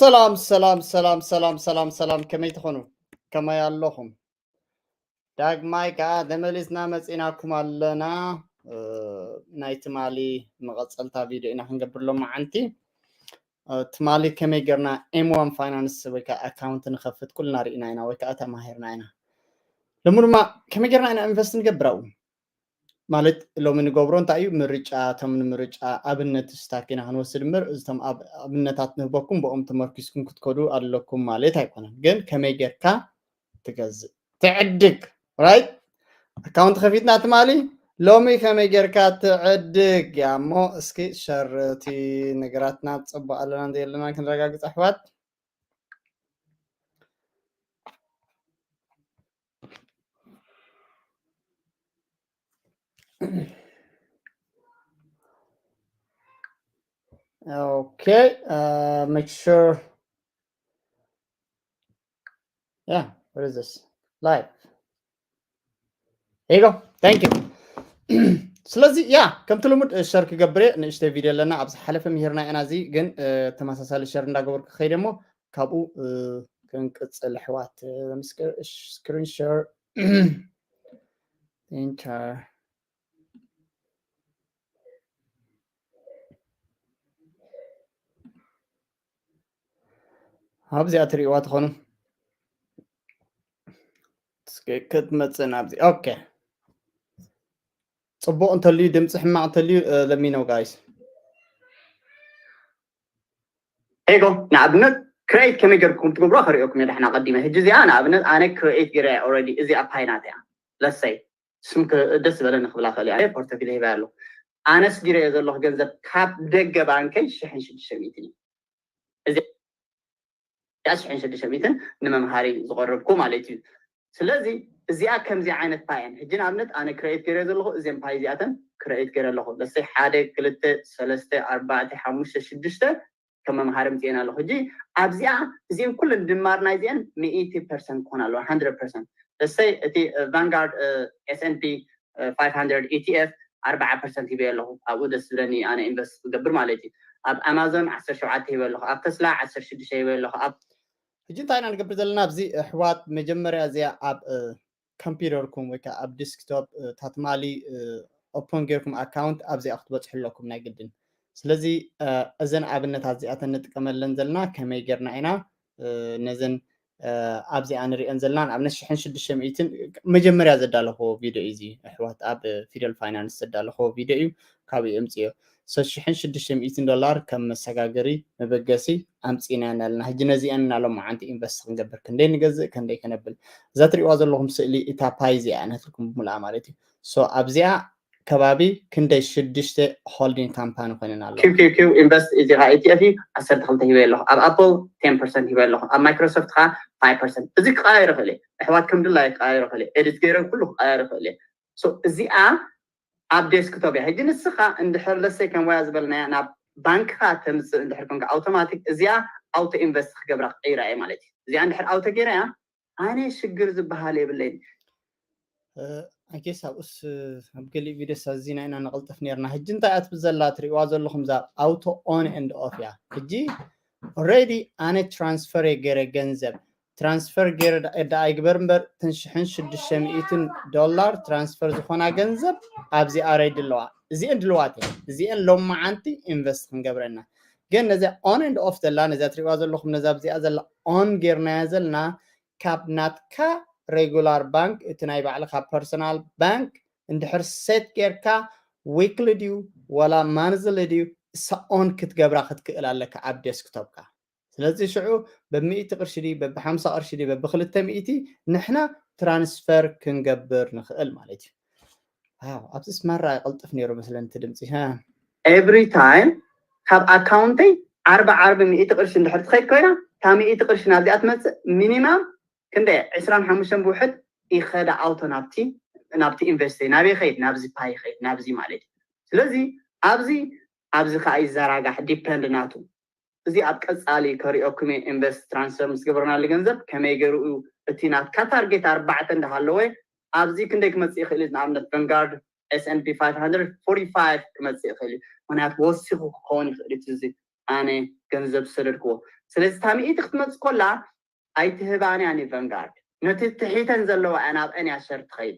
ሰላም ሰላም ሰላም ሰላም ሰላም ሰላም፣ ከመይ ትኾኑ? ከመይ ኣለኹም? ዳግማይ ከዓ ተመሊስና መፂናኩም ኣለና። ናይ ትማሊ መቐፀልታ ቪድዮ ኢና ክንገብር ሎማዓንቲ። ትማሊ ከመይ ጌርና ኤም ዋን ፋይናንስ ወይ ከዓ ኣካውንት ንኸፍት ኩልና ርኢና ኢና ወይ ከዓ ተማሂርና ኢና። ሎሚ ድማ ከመይ ጌርና ኢና ኢንቨስት ንገብር ኣብኡ ማለት ሎሚ ንገብሮ እንታይ እዩ? ምርጫ፣ እቶም ንምርጫ ኣብነት ስታክ ኢና ክንወስድ እምበር፣ እቶም ኣብነታት ንህበኩም ብኦም ተመርኪስኩም ክትከዱ ኣለኩም ማለት ኣይኮነን። ግን ከመይ ጌርካ ትገዝእ፣ ትዕድግ፣ ራይት? ኣካውንት ከፊትና ትማሊ፣ ሎሚ ከመይ ጌርካ ትዕድግ እያ እሞ፣ እስኪ ሸር እቲ ነገራትና ጽቡቕ ኣለና እንዘየለና ክንረጋግጽ ኣሕዋት። Okay, uh, make sure. Yeah, what is this? Live. There you go. Thank you. ስለዚ ያ ከምቲ ልሙድ ሸር ክገብር እየ። ንእሽተይ ቪድዮ ኣለና ኣብ ዝሓለፈ ምሂርና ኢና። እዚ ግን ተመሳሳሊ ሸር እንዳገበርኩ ከይደ እሞ ካብኡ ክንቅፅል ኣሕዋት። ስክሪን ሸር ኢንተር ኣብዚኣ ትርእይዋ ትኾኑ ክትመፅእ ናብዚ። ኦኬ፣ ፅቡቕ እንተልዩ ድምፂ ሕማቕ እንተልዩ ለሚነው ጋይስ። ሄጎ ንኣብነት ክሬት ከመይ ገርኩም ትገብሮ ከሪኦኩም እየ ዳሕና ቀዲመ። ሕጂ እዚኣ ንኣብነት ኣነ ክሬት ገይረ ኦልሬዲ እዚኣ ፓይናት እያ። ለሰይ ስም ደስ ዝበለኒ ክብላ ክእል እየ። ፖርተፊል ሂበ ኣሎ። ኣነስ ጊረ እየ ዘለኹ ገንዘብ ካብ ደገ ባንከይ ሽሕን ሽዱሽተ ሚእትን እዩ። እዚኣ ሽሕን ሽዱሽተ ሚእትን ንመምሃሪ ዝቐረብኩ ማለት እዩ። ስለዚ እዚኣ ከምዚ ዓይነት ፓይ እየን። ሕጂ ንኣብነት ኣነ ክሬት ገይረ ዘለኹ እዚን ፓይ እዚኣተን ክሬት ገይረ ኣለኹ። ለሰይ ሓደ ክልተ ሰለስተ ኣርባዕተ ሓሙሽተ ሽዱሽተ ከም መምሃሪ ምፅኤን ኣለኹ። ሕጂ ኣብዚኣ እዚአን ኩለን ድማር ናይ እዚአን ሚእቲ ፐርሰንት ክኾን ኣለዎ። ሃንድረድ ፐርሰንት ለሰይ እቲ ቫንጋርድ ኤስኤንፒ ፋይቭ ሃንድረድ ኢቲኤፍ ኣርባዓ ፐርሰንት ሂበ ኣለኹ። ኣብኡ ደስ ዝብለኒ ኣነ ኢንቨስት ክገብር ማለት እዩ። ኣብ ኣማዞን ዓሰርተ ሸውዓተ ሂበ ኣለኹ። ኣብ ተስላ ዓሰርተ ሽዱሽተ ሂበ ኣለኹ። ኣብ ሕጂ እንታይ ኢና ንገብር ዘለና ኣብዚ ኣሕዋት? መጀመርያ እዚኣ ኣብ ኮምፒውተርኩም ወይ ከዓ ኣብ ዲስክቶፕ ታትማሊ ኦፖን ጌርኩም ኣካውንት ኣብዚኣ ክትበፅሑ ኣለኩም ናይ ግድን። ስለዚ እዘን ኣብነታት እዚኣተን ንጥቀመለን ዘለና ከመይ ጌርና ኢና ነዘን ኣብዚኣ ንሪአን ዘለና ንኣብነት ሽሕን ሽዱሽተ ሚእትን መጀመርያ ዘዳለኽዎ ቪድዮ እዩ እዚ ኣሕዋት ኣብ ፊደል ፋይናንስ ዘዳለኽዎ ቪድዮ እዩ። ካብኡ የምፅዮ። ሽሕን ሽዱሽተ ሚእትን ዶላር ከም መሰጋገሪ መበገሲ ኣምፂእና ኣለና። ሕጂ ነዚአን እናሎም መዓንቲ ኢንቨስት ክንገብር ክንደይ ንገዝእ ክንደይ ከነብል እዛ ትሪእዋ ዘለኹም ስእሊ እታ ፓይ እዚኣ ነትልኩም ብምልኣ ማለት እዩ። ሶ ኣብዚኣ ከባቢ ክንደይ ሽዱሽተ ሆልዲንግ ካምፓኒ ኮይነን ኣለዋ። ኪው ኢንቨስት እዚ ከዓ ኢቲኤፍ እዩ ዓሰርተ ክልተ ሂበ ኣለኹ። ኣብ ኣፕል ቴን ፐርሰንት ሂበ ኣለኹ። ኣብ ማይክሮሶፍት ከዓ ፋይቭ ፐርሰንት። እዚ ክቀያየር ይኽእል እዩ ኣሕዋት፣ ከም ድላይ ክቀያየር ይኽእል እዩ። ኤዲት ገይረ ኩሉ ክቀያየር ይኽእል እዩ። እዚኣ ኣብ ዴስክቶፕ እያ። ሕጂ ንስኻ እንድሕር ለሰይ ከም ወያ ዝበልናያ ናብ ባንክኻ ተምፅእ እንድሕር ኮንካ ኣውቶማቲክ እዚኣ ኣውቶ ኢንቨስት ክገብራ ክቀይራ እየ ማለት እዩ። እዚኣ እንድሕር ኣውቶ ገይራ እያ ኣነ ሽግር ዝበሃል የብለይን። ኣጌስ ኣብኡስ ኣብ ገሊእ ቪድዮስ ኣዚና ኢና ነቐልጥፍ ነርና። ሕጂ እንታይ እያ ትብል ዘላ ትሪእዋ ዘለኹም እዛ ኣውቶ ኦን ኤንድ ኦፍ እያ። ሕጂ ኦልሬዲ ኣነ ትራንስፈር እየ ገይረ ገንዘብ ትራንስፈር ገይረ ደኣ ይግበር እምበር እተን ሽሕን ሽዱሽተ ሚእትን ዶላር ትራንስፈር ዝኾና ገንዘብ ኣብዚኣ ሬዲ ኣለዋ። እዚአን ድልዋት እየን። እዚአን ሎማዓንቲ ኢንቨስት ክንገብረና ግን ነዚኣ ኦን ኤንድ ኦፍ ዘላ ነዚኣ ትሪእዋ ዘለኹም ነዛ ኣብዚኣ ዘላ ኦን ጌርናያ ዘለና ካብ ናትካ ሬጉላር ባንክ እቲ ናይ ባዕልኻ ፐርሰናል ባንክ እንድሕር ሴት ጌርካ ዊክሊ ድዩ ዋላ ማንዝሊ ድዩ እሳ ኦን ክትገብራ ክትክእል ኣለካ ኣብ ዴስክቶፕካ። ስለዚ ሽዑ በብሚእቲ ቅርሺ ድዩ በብሓምሳ ቅርሺ ድዩ በብክልተ ሚእቲ ንሕና ትራንስፈር ክንገብር ንኽእል ማለት እዩ። ኣብዚስ ማራ ይቐልጥፍ ነይሩ መስለኒ እቲ ድምፂ። ኤቭሪ ታይም ካብ ኣካውንተይ ዓርቢ ዓርቢ ሚእቲ ቅርሺ እንድሕር ትኸይድ ኮይና እታ ሚእቲ ቅርሺ ናብዚኣ ትመፅእ ሚኒማም ክንደይ ዕስራን ሓሙሽተን ብውሕድ ይኸዳ ኣውቶ ናብቲ ናብቲ ኢንቨስት ናበይ ይኸይድ ናብዚ ፓይ ይኸይድ ናብዚ ማለት እዩ። ስለዚ ኣብዚ ኣብዚ ከዓ ይዘራጋሕ ዲፐንድ ናቱ እዚ ኣብ ቀፃሊ ከሪኦኩም እየ ኢንቨስት ትራንስፈር ምስ ገበርናሉ ገንዘብ ከመይ ገይሩ እዩ እቲ ናትካ ታርጌት ኣርባዕተ እንዳሃለወ ኣብዚ ክንደይ ክመፅእ ይኽእል እዩ ንኣብነት ቨንጋርድ ኤስኤንፒ ፋይቭ ሃንድረድ ፎርቲ ፋይቭ ክመፅእ ይኽእል እዩ ምክንያቱ ወሲኹ ክኸውን ይኽእል እዩ እዚ ኣነ ገንዘብ ዝሰደድክዎ። ስለዚ እታ ሚእቲ ክትመጽእ ከላ ኣይትህባን እያ ንቨንጋርድ። ነቲ ትሒተን ዘለዋ እያ ናብአን እያ ሸር ትኸይድ።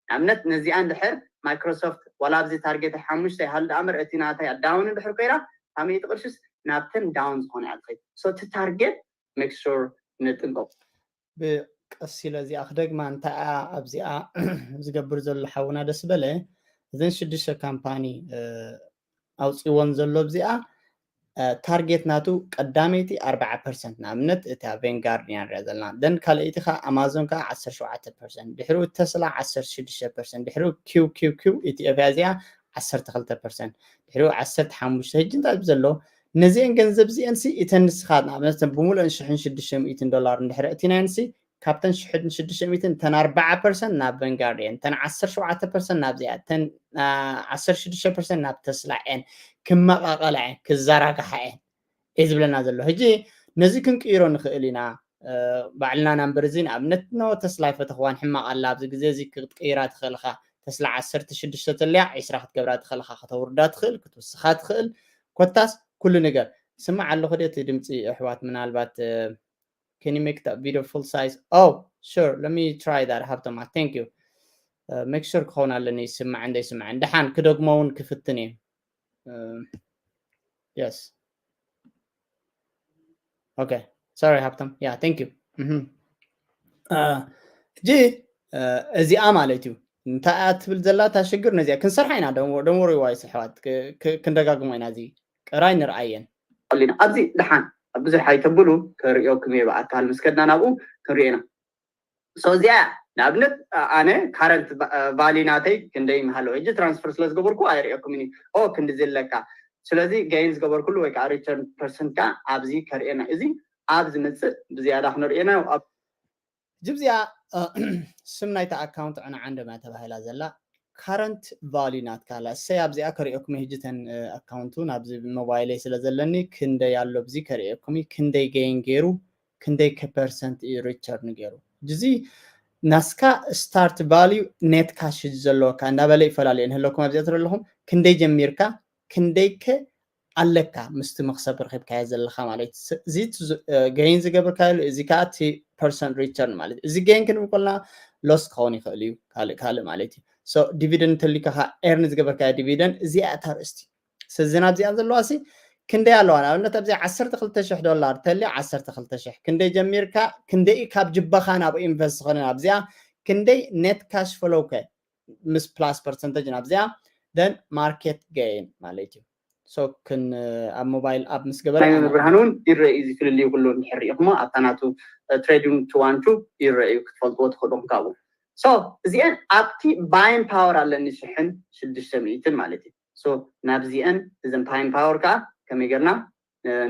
ንኣብነት ነዚኣ እንድሕር ማይክሮሶፍት ዋላ ኣብዚ ታርጌት ሓሙሽተ ይሃሉ ደኣ እምበር እቲ ናተይ ዳውን እንድሕር ኮይና እታ ሚእቲ ቅርሽስ ናብተን ዳውን ዝኾነ እያ ትኸይድ። So እቲ ታርጌት make sure ንጥንቀቕ። ብቀስ ኢለ እዚኣ ክደግማ እንታይ እያ ኣብዚኣ ዝገብር ዘሎ ሓውና ደስ በለ። እዘን ሽዱሽተ ካምፓኒ ኣውፅወን ዘሎ ኣብዚኣ ታርጌት ናቱ ቀዳመይቲ ኣርባዓ ፐርሰንት ንኣብነት እታ ቬንጋርድ ኢና ንሪኣ ዘለና ደን ካልኣይቲ ከዓ ኣማዞን ከዓ ዓሰርተ ሸውዓተ ፐርሰንት ድሕሪኡ ተስላ ዓሰርተ ሽዱሽተ ፐርሰንት ድሕሪኡ ኪው ኪው ኪው ኢትዮጵያ እዚኣ ዓሰርተ ክልተ ፐርሰንት ድሕሪኡ ዓሰርተ ሓሙሽተ ሕጂ እንታይ ዘሎ ነዚአን ገንዘብ እዚአን ሲ እተን ንስኻ ንኣብነት ብሙሉእን ሽሕን ሽዱሽተ ሚእትን ዶላር እንድሕር እቲናየን ሲ ካብተን ሽሕን ሽዱሽተ ሚእትን እተን ኣርባዓ ፐርሰንት ናብ ቨንጋርድ እየን እተን ዓሰርተ ሸውዓተ ፐርሰንት ናብዚኣ እተን ዓሰርተ ሽዱሽተ ፐርሰንት ናብ ተስላ እየን ክመቃቀላ እየን ክዘራግሓ እየን እዩ ዝብለና ዘሎ ሕጂ ነዚ ክንቅይሮ ንኽእል ኢና ባዕልና ናምበር እዚ ንኣብነት ኖ ተስላ ይፈተኽዋን ሕማቕ ኣላ ኣብዚ ግዜ እዚ ክትቅይራ ትኽእል ኢኻ ተስላ ዓሰርተ ሽዱሽተ ተልያ ዒስራ ክትገብራ ትኽእል ኢኻ ከተውርዳ ትኽእል ክትውስኻ ትኽእል ኮታስ ኩሉ ነገር ስማዕ ኣለኹ ድቲ ድምፂ ኣሕዋት ምናልባት can you make that video full size? Oh, sure. Let me try that. ሃብቶም thank you. Make sure ክኸውን ኣለኒ ይስማዕ እንደ ይስማዕ ደሓን ክደግሞ እውን ክፍትን እየ yes okay sorry ሃብቶም yeah thank you ሕጂ እዚኣ ማለት እዩ እንታይ እያ ትብል ዘላ እታ ሽግር ነዚኣ ክንሰርሓ ኢና ደንወሪ ዋይስ ኣሕዋት ክንደጋግሞ ኢና እዚ ቅራይ ንርኣየን ኣለና ኣብዚ ደሓን ኣብ ብዙሕ ኣይተብሉ ከርእዮኩም እየ ብኣካል ምስ ከድና ናብኡ ክንሪኦ ኢና so እዚኣ ንኣብነት ኣነ ካረንት ቫሊ ናተይ ክንደይ ምሃለዎ ሕጂ ትራንስፈር ስለ ዝገበርኩ ኣይርእየኩም ኒ ኦ ክንዲ ዝለካ ስለዚ ገይን ዝገበርኩሉ ወይ ከዓ ሪተርን ፐርሰንት ከዓ ኣብዚ ከርእየና እዚ ኣብ ዝመፅእ ብዝያዳ ክነርእየና ጅብዚኣ ስም ናይታ ኣካውንት ዕነ ዓንደማ ተባሂላ ዘላ ካረንት ቫልዩ ናትካ ኣላ እሰይ ኣብዚኣ ከሪኦኩም ህጅተን ኣካውንቱ ናብዚ ሞባይለይ ስለ ዘለኒ ክንደይ ኣሎ ብዚ ከሪኦኩም ክንደይ ገይን ገይሩ ክንደይ ከ ፐርሰንት እዩ ሪቸርን ገይሩ እዚ ናስካ ስታርት ቫልዩ ኔት ካሽ ዘለወካ እንዳበለ ይፈላለዩ ንህለኩም ኣብዚኣ ትረለኹም ክንደይ ጀሚርካ ክንደይ ከ ኣለካ ምስቲ መክሰብ ረኪብካዮ ዘለካ ማለት እዩ እዚ ገይን ዝገብርካዮ እዚ ከዓ እቲ ፐርሰንት ሪተርን ማለት እዩ እዚ ገይን ክንብል ከለና ሎስ ክኸውን ይኽእል እዩ ካልእ ካልእ ማለት እዩ ዲቪደንድ እንተሊካ ከዓ ኤርን ዝገበርካዮ ዲቪደንድ እዚኣ እታ ርእስቲ ስዚ ናብዚኣ ዘለዋ ሲ ክንደይ ኣለዋ ንኣብነት ኣብዚኣ ዓሰርተ ክልተ ሽሕ ዶላር ተልያ ዓሰርተ ክልተ ሽሕ ክንደይ ጀሚርካ ክንደይ ካብ ጅባኻ ናብ ኢንቨስት ዝኾነ ኣብዚኣ ክንደይ ኔት ካሽ ፍሎው ከ ምስ ፕላስ ፐርሰንተጅ ናብዚኣ ደን ማርኬት ገይን ማለት እዩ ሶ ክን ኣብ ሞባይል ኣብ ምስ ገበረ ናይ መምህር ብርሃን እውን ይረአ እዩ ዝፍልልዩ ኩሉ እንድሕር ርኢኹሞ ኣብታ ናቱ ትሬዲንግ ቱ ዋን ቱ ይረአ እዩ ክትፈልጥዎ ትኽእሉ ኢኹም ካብኡ ሶ እዚአን ኣብቲ ባይን ፓወር ኣለኒ ሽሕን ሽዱሽተ ሚእትን ማለት እዩ ሶ ናብዚአን እዘን ባይን ፓወር ከዓ ከመይ ገርና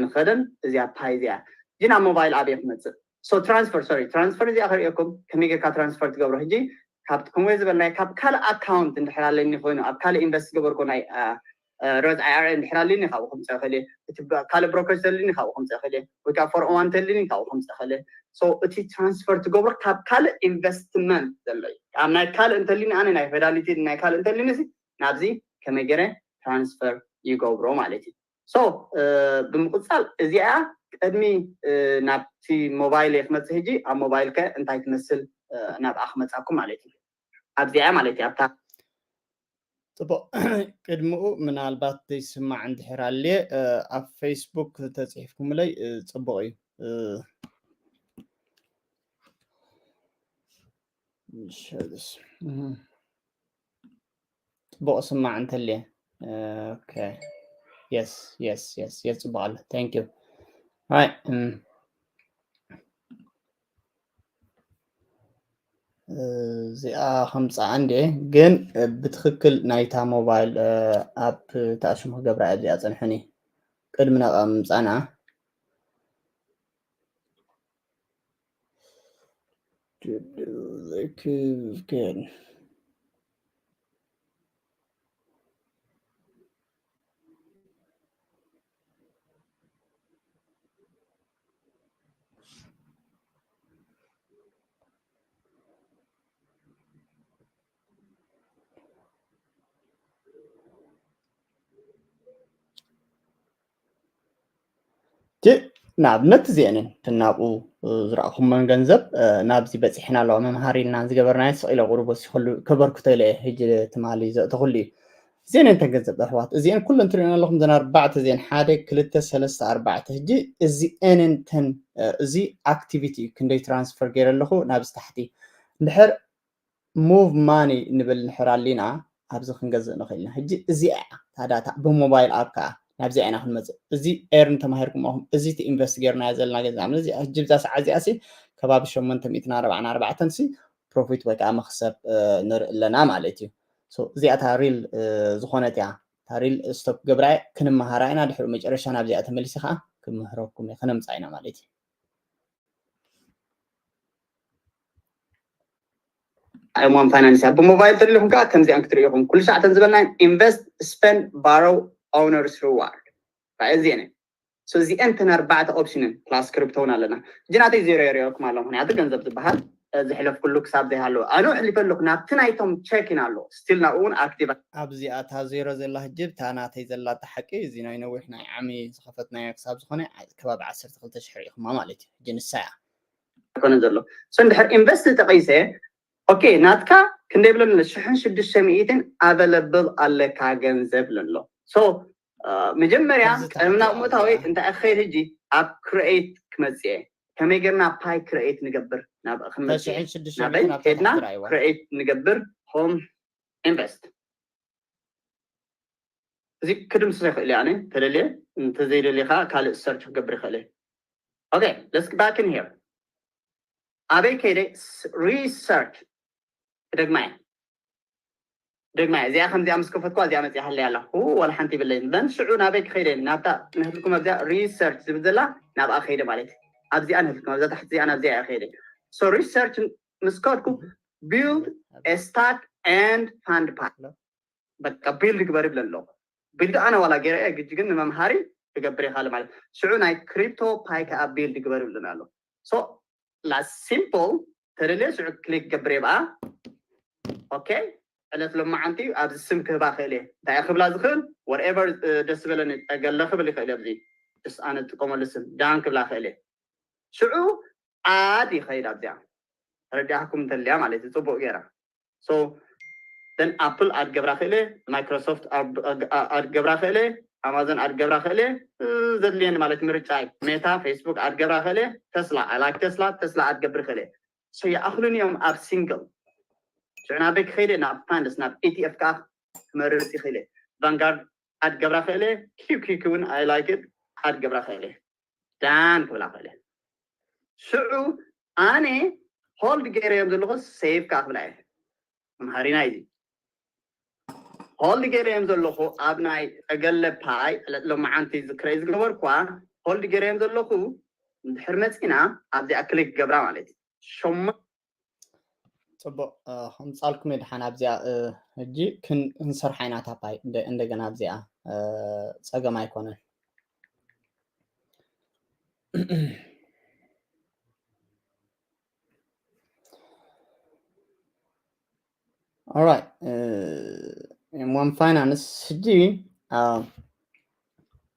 ንኸደን እዚኣ ፓይ እዚኣ ግን ኣብ ሞባይል ኣበይ ክመፅእ ሶ ትራንስፈር ሶሪ ትራንስፈር እዚኣ ክርእየኩም ከመይ ጌርካ ትራንስፈር ትገብሮ ሕጂ ካብ ከምወይ ዝበልናይ ካብ ካልእ ኣካውንት እንድሕር ኣለኒ ኮይኑ ኣብ ካልእ ኢንቨስት ዝገበርኩ ናይ ሮዝ ኣይኣር እንድሕር ኣለኒ ካብኡ ከምፅእ ክእል እቲ ካልእ ብሮከር ዘለኒ ካብኡ ከምፅእ ክእል ወይ ከዓ ፎር ኦዋን ተልኒ ካብኡ ከምፅእ ክእል ሶ እቲ ትራንስፈር ትገብሮ ካብ ካልእ ኢንቨስትመንት ዘሎ እዩ ኣብ ናይ ካልእ እንተልኒ ኣነ ናይ ፌዳሊቲ ናይ ካልእ እንተልኒ ናብዚ ከመይ ገይረ ትራንስፈር ይገብሮ ማለት እዩ ሶ ብምቕፃል እዚኣ ቅድሚ ናብቲ ሞባይል ክመፅእ ሕጂ ኣብ ሞባይል ከ እንታይ ትመስል ናብኣ ክመፃኩም ማለት እዩ ኣብዚኣ ማለት እዩ ኣብታ ፅቡቅ ቅድምኡ ምናልባት ዘይስማዕ እንድሕር ኣልየ ኣብ ፌስቡክ ተፅሒፍኩምለይ ፅቡቅ እዩ ፅቡቅ ስማዕ እንተልየ yes yes yes yes ፅቡቅ ኣሎ thank you right እዚኣ ከምፃኣ እንዴ ግን ብትክክል ናይታ ሞባይል ኣብ ተኣሽሙ ክገብራ እዚኣ ፀንሐኒ ቅድሚ ናብኣ ምምፃና ንኣብነት እዚአንን ናብኡ ዝረእኹመን ገንዘብ ናብዚ በፂሕና ኣለዋ መምሃሪ ኢልና ዝገበርናዮ ስቕ ኢለ ቁሩብ ወሲኹሉ ከበርክቶ ኢለ ሕጂ ትማሊ ዘእተኹሉ እዩ። እዚአንን ተን ገንዘብ ኣሕዋት እዚአን ኩለን ትሪእን ኣለኹም ዘን ኣርባዕተ እዚአን ሓደ ክልተ ሰለስተ ኣርባዕተ ሕጂ እዚአንን ተን እዚ ኣክቲቪቲ እዩ ክንደይ ትራንስፈር ገይረ ኣለኹ ናብዚ ታሕቲ እንድሕር ሙቭ ማኒ ንብል ንሕር ኣሊና ኣብዚ ክንገዝእ ንኽእል ኢና። ሕጂ እዚኣ እያ እታ ዳታ ብሞባይል ኣፕ ከዓ ናብዚኣ ኢና ክንመፅእ። እዚ ኤርን ተማሂርኩም ኣኹም፣ እዚ እቲ ኢንቨስት ጌርናዮ ዘለና ገንዘብ እዚ ሕጂ ብዛ ሰዓት እዚኣ ሲ ከባቢ ሸሞንተ ሚእትን ኣርባዕን ኣርባዕተን ሲ ፕሮፊት ወይ ከዓ መኽሰብ ንርኢ ኣለና ማለት እዩ። እዚኣ እታ ሪል ዝኾነት እያ። እታ ሪል ስቶፕ ገብራ ክንመሃራ ኢና። ድሕሪ መጨረሻ ናብዚኣ ተመሊሲ ከዓ ክምህረኩም እየ፣ ከነምፃ ኢና ማለት እዩ። ኣይሞን ፋይናንስ ብሞባይል ተደሊኹም ከዓ ከምዚኣን ክትርእኹም ኩሉ ሰዓተን ዝበልና ኢንቨስት ስፐንድ ባሮ ኦነርስ ሪዋርድ እዚአን እዚአን ተን ኣርባዕተ ኦፕሽንን ፕላስ ክሪፕቶውን ኣለና። ሕጂ ናተይ ዜሮ የርእየኩም ኣሎ፣ ምክንያቱ ገንዘብ ዝበሃል ዝሕለፍ ኩሉ ክሳብ ዘይሃለዎ ኣነ ሕሊፈ ኣለኩ ናብቲ ናይቶም ቸክ ኢና ኣሎ ስቲል ናብኡ እውን ኣክቲቭ ኣብዚኣ እታ ዜሮ ዘላ ሕጂ እታ ናተይ ዘላ እታ ሓቂ እዚ ናይ ነዊሕ ናይ ዓሚ ዝኸፈትናዮ ክሳብ ዝኾነ ከባቢ ዓሰርተ ክልተ ሽሕ ርኢኹማ ማለት እዩ። ሕጂ ንሳ እያ ኮነ ዘሎ ሶ እንድሕር ኢንቨስት ተቐይሰ ኦኬ ናትካ ክንደይ ብለኒ ሽሕን ሽዱሽተ ሚእትን ኣቨለብል ኣለካ ገንዘብ ለሎ ሶ መጀመርያ ቀምና ምእታወይ እንታይ እኸይድ ሕጂ ኣብ ክሬኤት ክመፅእ እየ ከመይ ጌርና ፓይ ክሬኤት ንገብር ናብ ክንመፅእ ናበይ ኬድና ክሬኤት ንገብር ሆም ኢንቨስት እዚ ክድምስሶ ይኽእል እየ ኣነ ተደልየ እንተዘይደልየ ከዓ ካልእ ሰርች ክገብር ይኽእል እየ okay let's back in here ኣበይ ከይደ ሪሰርች ክደግማ እየ ደግማ እዚኣ ከምዚኣ ምስ ከፈትኳ እዚኣ መፅያ ሃለያ ኣላ ዋላ ሓንቲ ይብለይ ዘን ሽዑ ናበይ ክኸይደ ናብታ ንህልኩም ኣብዚኣ ሪሰርች ዝብል ዘላ ናብኣ ከይደ ማለት ኣብዚኣ ንህልኩም ኣብዛ ታሕቲ እዚኣ ናብዚኣ እያ ከይደ so research ምስ ከድኩ build a stack and fund pie በቃ build ግበር ይብለ ኣሎ build ኣነ ዋላ ገይረ እየ ግጂ ግን ንመምሃሪ ክገብር ይኻል ማለት ሽዑ ናይ crypto pie ከዓ build ግበር ይብለና ኣሎ so last simple ተደልየ ሽዑ ክሊክ ገብር የብኣ okay ዕለት ሎማዓንቲ ኣብዚ ስም ክህባ ክእል እየ እንታይ ክብላ ዝኽእል whatever ደስ ዝበለኒ ጠገለ ክብል ይኽእል ኣብዚ ስ ኣነ ዝጥቀመሉ ስም ዳን ክብላ ክእል እየ ሽዑ ኣድ ይኸይድ ኣብዚኣ ተረዲኣኩም እንተልያ ማለት እዩ ፅቡቅ ገይራ so then ኣፕል ኣድ ገብራ ክእለ ማይክሮሶፍት ኣድ ገብራ ክእለ ኣማዞን ኣድ ገብራ ክእለ ዘድልየኒ ማለት ምርጫ እዩ ሜታ ፌስቡክ ኣድ ገብራ ክእለ ተስላ ኣይ ላይክ ተስላ ተስላ ኣድ ገብር ክእለ so ይኣኽሉን እዮም ኣብ ሲንግል ሽዑ ናበይ ክኸይደ ናብ ፋንድስ ናብ ኢቲኤፍ ከዓ ክመርፅ ይኽእለ ቫንጋርድ ኣድ ገብራ ክእለ ኪውኪውኪ እውን ኣይ ላይክ ኣድ ገብራ ክእለ ዳን ክብላ ክእለ ሽዑ ኣነ ሆልድ ገይረ እዮም ዘለኹ ሴቭ ከዓ ክብላ እየ መምሃሪና እዩ ሆልድ ገይረ እዮም ዘለኹ ኣብ ናይ ጠገለ ፓይ ዕለት ሎማዓንቲ ዝክረይ ዝገበርኳ ሆልድ ገይረ እዮም ዘለኹ እንድሕር መፂና ኣብዚኣ ክሊክ ገብራ ማለት እዩ ሸማ ፅቡቅ ከምፃልኩም ድሓን ኣብዚኣ ሕጂ ክንሰርሓ ኢና ታፓይ እንደገና ኣብዚኣ ፀገም ኣይኮነን Alright, M one Finance ሕጂ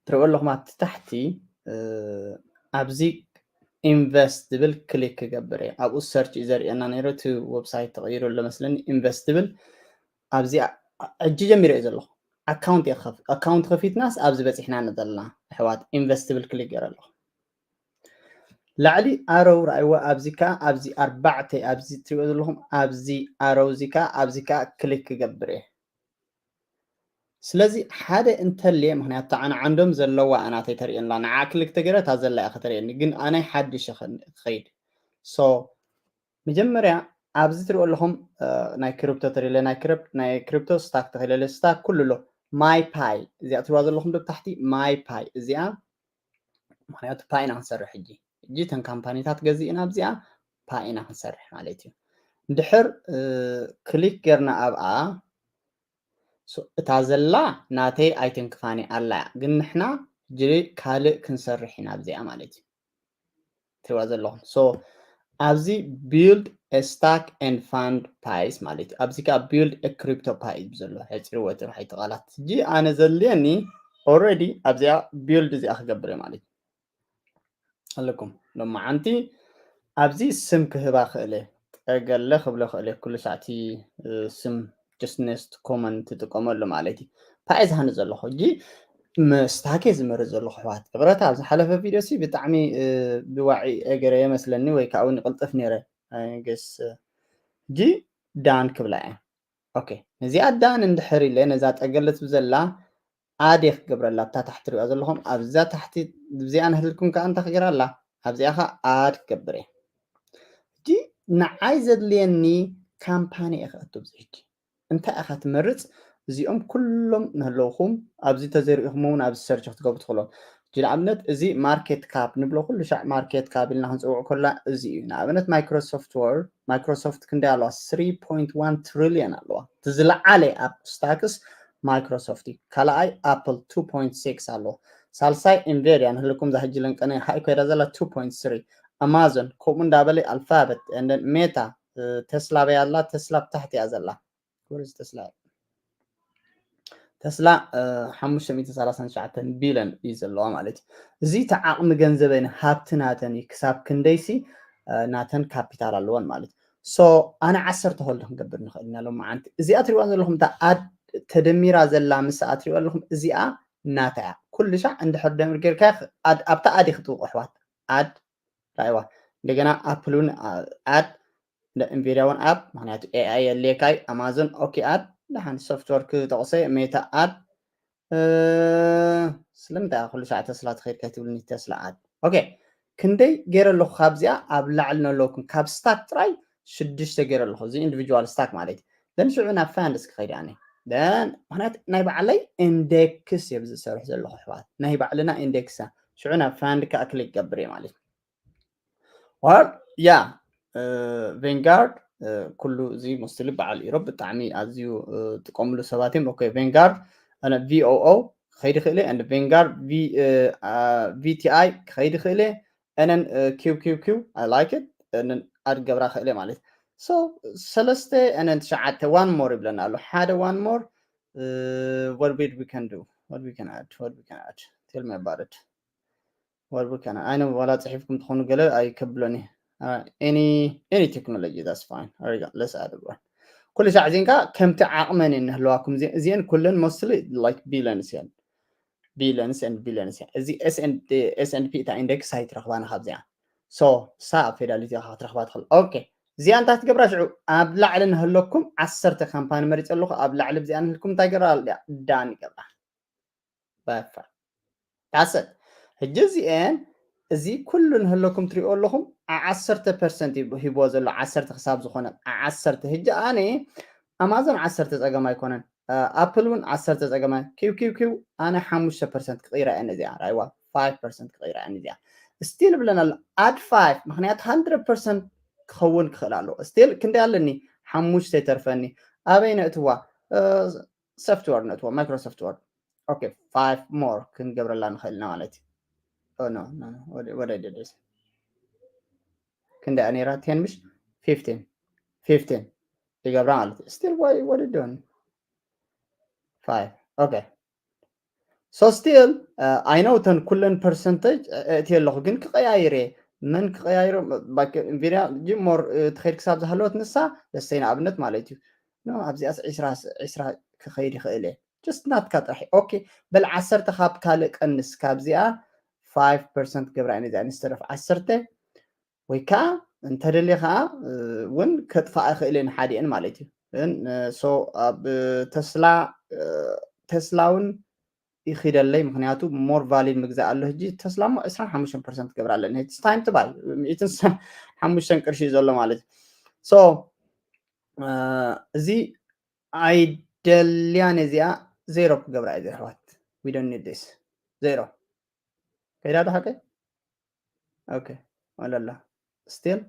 ትሪእዎ ኣለኹም ኣብቲ ታሕቲ ኣብዚ ኢንቨስት ዝብል ክሊክ ክገብር እየ ኣብኡ ሰርች እዩ ዘርእየና ነይሩ እቲ ዌብሳይት ተቐይሩ ኣሎ መስለኒ ኢንቨስት ዝብል ኣብዚ ሕጂ ጀሚረ እዩ ዘለኹ ኣካውንት እየ ክኸፍት ኣካውንት ከፊትናስ ኣብዚ በፂሕና ዘለና ኣሕዋት ኢንቨስት ዝብል ክሊክ ገይረ ኣለኹ ላዕሊ ኣረው ረኣይዎ ኣብዚ ከዓ ኣብዚ ኣርባዕተ ኣብዚ ትሪኦ ዘለኹም ኣብዚ ኣረው እዚ ከዓ ኣብዚ ከዓ ክሊክ ክገብር እየ ስለዚ ሓደ እንተልየ ምክንያቱ ዓነ ዓንዶም ዘለዋ ኣናተይ ተርእየላ ንዓ ክሊክ ተገረ እታ ዘላ እያ ከተርእየኒ ግን ኣናይ ሓድሽ ክኸይድ so መጀመርያ ኣብዚ ትሪኦ ኣለኹም ናይ ክሪፕቶ ተሪለ ናይ ክሪፕቶ ስታክ ተኺለለ ስታክ ኩሉ ኣሎ ማይ ፓይ እዚኣ ትሪዋ ዘለኹም ዶ ታሕቲ ማይ ፓይ እዚኣ ምክንያቱ ፓይ ኢና ክንሰርሕ ሕጂ ሕጂ ተን ካምፓኒታት ገዚእና ኣብዚኣ ፓይ ኢና ክንሰርሕ ማለት እዩ ድሕር ክሊክ ገርና ኣብኣ እታ ዘላ ናተይ ኣይትንክፋኒ ኣላ ግን ንሕና ሕጂ ካልእ ክንሰርሕ ኢና ኣብዚኣ ማለት እዩ ትሪዋ ዘለኹም so ኣብዚ build stack and fund pies ማለት እዩ ኣብዚ ከዓ build crypto pie እዩ ዘሎ ሕፂርዎ እቲ ራሕይቲ ቃላት ሕጂ ኣነ ዘድልየኒ already ኣብዚኣ build እዚኣ ክገብር ማለት እዩ ኣለኩም። ሎማዓንቲ ኣብዚ ስም ክህባ ክእለ፣ ጠገለ ክብሎ ክእለ፣ ኩሉ ሳዕቲ ስም just nest comment ትጥቀመሉ ማለት እዩ። እንታይ ዝሃኒ ዘለኹ እጂ ምስታኬ ዝመርእ ዘለኹ ኣሕዋት፣ ይቕረታ ኣብ ዝሓለፈ ቪድዮ ሲ ብጣዕሚ ብዋዒ እገረ የመስለኒ ወይ ከዓ እውን ይቕልጥፍ ነይረ። ገስ እጂ ዳን ክብላ እየ። ኦኬ፣ ነዚኣ ዳን እንድሕር ኢለ ነዛ ጠገለት ብዘላ ኣዴ ክገብረላ ኣብታ ታሕቲ ሪኣ ዘለኹም ኣብዛ ታሕቲ ብዚኣ ንህልኩም ከዓ እንታይ ክገራ ኣላ ኣብዚኣ ከዓ ኣድ ክገብር እየ። እጂ ንዓይ ዘድልየኒ ካምፓኒ እየ ክኣቱ ብዚ ሕጂ እንታይ ኢኻ ትመርፅ? እዚኦም ኩሎም ንህለውኹም ኣብዚ ተዘሪእኹም እውን ኣብዚ ሰርች ክትገብሩ ትኽእሎም። ንኣብነት እዚ ማርኬት ካፕ ንብሎ ኩሉ ሻዕ ማርኬት ካፕ ኢልና ክንፅውዕ ከላ እዚ እዩ። ንኣብነት ማይክሮሶፍት ወርድ ማይክሮሶፍት ክንደይ ኣለዋ? Three point one trillion ኣለዋ። እቲ ዝለዓለ ኣብ ስታክስ ማይክሮሶፍት እዩ። ካልኣይ ኣፕል two point six ኣለዎ። ሳልሳይ ኢንቬድያ ንህልኩም ዛሕጂ ለንቀነ ሃይ ኮይዳ ዘላ two point three ኣማዞን ከምኡ እንዳበለ ኣልፋበት ሜታ ተስላ በይ ኣላ። ተስላ ብታሕቲ እያ ዘላ። ተስላ ሓሙሽተ ሚእቲ ሰላሳን ትሽዓተን ቢልዮን እዩ ዘለዋ ማለት እዩ። እዚ እቲ ዓቕሚ ገንዘበን ሃብቲ ናተን እዩ። ክሳብ ክንደይሲ ናተን ካፒታል ኣለወን ማለት እዩ። ሶ ኣነ ዓሰርተ ከልዶ ክንገብር ንኽእል ኢና ሎም መዓንቲ እዚኣ ትሪእዋ ዘለኹም እታ ኣድ ተደሚራ ዘላ ምስ ኣትሪእዋ ኣለኹም እዚኣ ናታ እያ። ኩሉ ሻዕ እንድሕር ደምር ጌርካ ኣብታ ኣድ ክትውቑ ኣሕዋት ኣድ ራይዋ እንደገና ኣፕል እውን ኣድ እንቪዲያ እውን ኣፕ ምክንያቱ ኤኣይ የድልየካይ ኣማዞን ኦኬ ኣድ ደሓን ሶፍትወር ክጠቕሰ ሜታ ኣድ ስለምንታይ ኩሉ ሰዓት ተስላ ትኸይድ ከይትብልኒ ተስላ ኣድ ኦኬ ክንደይ ገይረ ኣለኹ ካብዚኣ ኣብ ላዕሊ ነለኩም ካብ ስታክ ጥራይ ሽዱሽተ ገይረ ኣለኹ እዚ ኢንዲቪጁዋል ስታክ ማለት እዩ ደን ሽዑ ናብ ፋንድስ ክኸይድ ኣነ ደን ምክንያት ናይ ባዕለይ ኢንዴክስ እየ ዝሰርሕ ዘለኹ ኣሕዋት ናይ ባዕልና ኢንዴክስ ሽዑ ናብ ፋንድ ከዓ ክሊክ ገብር እየ ማለት እዩ ያ ቬንጋርድ ኩሉ እዚ ሞስትሊ በዓል ኢሮብ ብጣዕሚ ኣዝዩ ጥቀምሉ ሰባት እዮም ኦኬ ቬንጋርድ ቪኦኦ ክኸይድ ይኽእል እየ ቬንጋርድ ቪቲኣይ ክኸይድ ይኽእል እየ and then uh, Q Q Q I like it and then ኣድ ገብራ ክእለ ማለት so ሰለስተ and then ትሽዓተ one more ይብለና ኣሎ ሓደ one more uh, what we, we can do what we can add what we can add tell me about it what we can I know ዋላ ፅሒፍኩም ትኾኑ ገለ ኣይከብሎኒ any any technology that's fine let's add one ኩሉ ሻዕ እዚን ከዓ ከምቲ ዓቕመን እየን ንህለዋኩም እዚአን ኩለን mostly like billions እየን billions and billions እያ እዚ S and P እታ ኢንደክስ ኣይትረኽባን ካብዚኣ so ሳ ኣብ ፌዳሊቲ ኢኻ ክትረኽባ ትኽእል ኦኬ እዚኣ እንታይ ትገብራ ሽዑ ኣብ ላዕሊ ንህለኩም ዓሰርተ ካምፓኒ መሪፅ ኣለኹ ኣብ ላዕሊ ብዚኣ ንህልኩም እንታይ ገብራ ዳን ይገብራ በፋ ታሰት ሕጂ እዚአን እዚ ኩሉ ንህለኩም ትሪኦ ኣለኹም ዓሰርተ ፐርሰንት ሂብዎ ዘሎ ዓሰርተ ክሳብ ዝኾነ ዓሰርተ ሕጂ ኣነ ኣማዞን ዓሰርተ ፀገም ኣይኮነን ኣፕል እውን ዓሰርተ ፀገማይ ኪው ኪው ኪው ኣነ ሓሙሽተ ፐርሰንት ክቕይራ እየ ነዚኣ ራይዋ ፋይቭ ፐርሰንት ክቕይራ እየ ነዚኣ ስቲል ብለና ኣሎ ኣድ ፋይቭ ምክንያት ሃንድረድ ፐርሰንት ክኸውን ክኽእል ኣለዎ ስቲል ክንደይ ኣለኒ ሓሙሽተ ይተርፈኒ ኣበይ ነእትዋ ሶፍትወር ነእትዋ ማይክሮሶፍት ወርድ ኦኬ ፋይቭ ሞር ክንገብረላ ንኽእል ኢና ማለት እዩ ወደ ደደስ ክንደይ ነይራ ቴን ምሽ ፊፍቲን ፊፍቲን ይገብራ ማለት እዩ ስቲል ዋይ ወደ ዶን ፋይቭ ኦኬ so still I know ተን ኩለን ፐርሰንተጅ እቲ ኣለኹ ግን ክቀያይር እየ መን ክቀያይሮ ቪድያ ሞር ትኸይድ ክሳብ ዝሃለወት ንሳ ደስተይ ንኣብነት ማለት እዩ ኣብዚኣስ ዒስራ ዒስራ ክኸይድ ይኽእል እየ just ናትካ ጥራሕ ኦኬ በል ዓሰርተ ካብ ካልእ ቀንስ ካብዚኣ ፋይቭ ፐርሰንት ገብራ እየ ነዚኣ ኢንስተድ ኦፍ ዓሰርተ ወይ ከዓ እንተደልየ ከዓ እውን ከጥፋኣ ይኽእል እየ ንሓዲአን ማለት እዩ so ኣብ ተስላ ተስላ እውን ይኽደለይ ምክንያቱ more valid ምግዛእ ኣሎ ሕጂ ተስላ ሞ ዕስራን ሓሙሽተን ፐርሰንት ገብራ ኣለኒ time to buy ሚእትን ሓሙሽተን ቅርሺ እዩ ዘሎ ማለት እዩ so እዚ ኣይደልያን እዚኣ ዜሮ ክገብራ እዩ ኣሕዋት we don't need this ዜሮ ከይዳ ዶ ሓቀይ okay ወለላ still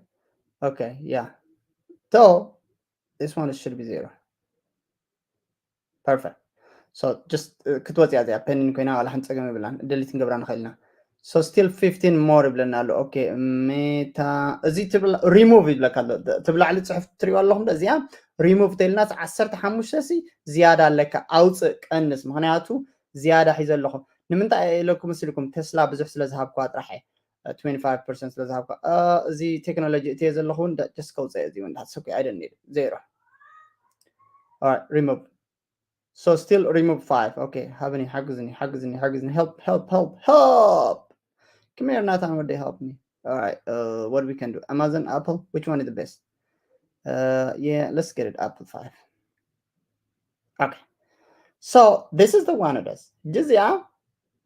okay yeah so this one should be zero perfect so just ክትወፅያ እዚኣ ፔኒን ኮይና ዋላ ሓንቲ ፀገም ይብላን ደሊት ንገብራ ንኽእል ኢና so still fifteen more ይብለና ኣሎ okay ሜታ እዚ remove ይብለካ ኣሎ እቲ ብላዕሊ ፅሑፍ ትሪኦ ኣለኹም እዚኣ remove ተይልና ዓሰርተ ሓሙሽተ ሲ ዝያዳ ኣለካ ኣውፅእ ቀንስ ምክንያቱ ዝያዳ ሒዘ ኣለኹ ንምንታይ ኢለኩም መስልኩም ተስላ ብዙሕ ስለ ዝሃብኩዋ ጥራሕ twenty five percent ስለ ዝሃብካ እዚ ቴክኖሎጂ እትየ ዘለኹ እውን just ከውፅአ እዚ እውን that's okay I don't need it zero. All right, remove. So still remove five. Okay, ሃብኒ ሓግዝኒ ሓግዝኒ ሓግዝኒ help help help help. Come here, Nathan, what they help me. All right, uh, what we can do? Amazon, Apple, which one is the best? Uh, yeah, let's get it, Apple five. Okay, so this is the one of us. ጅዚኣ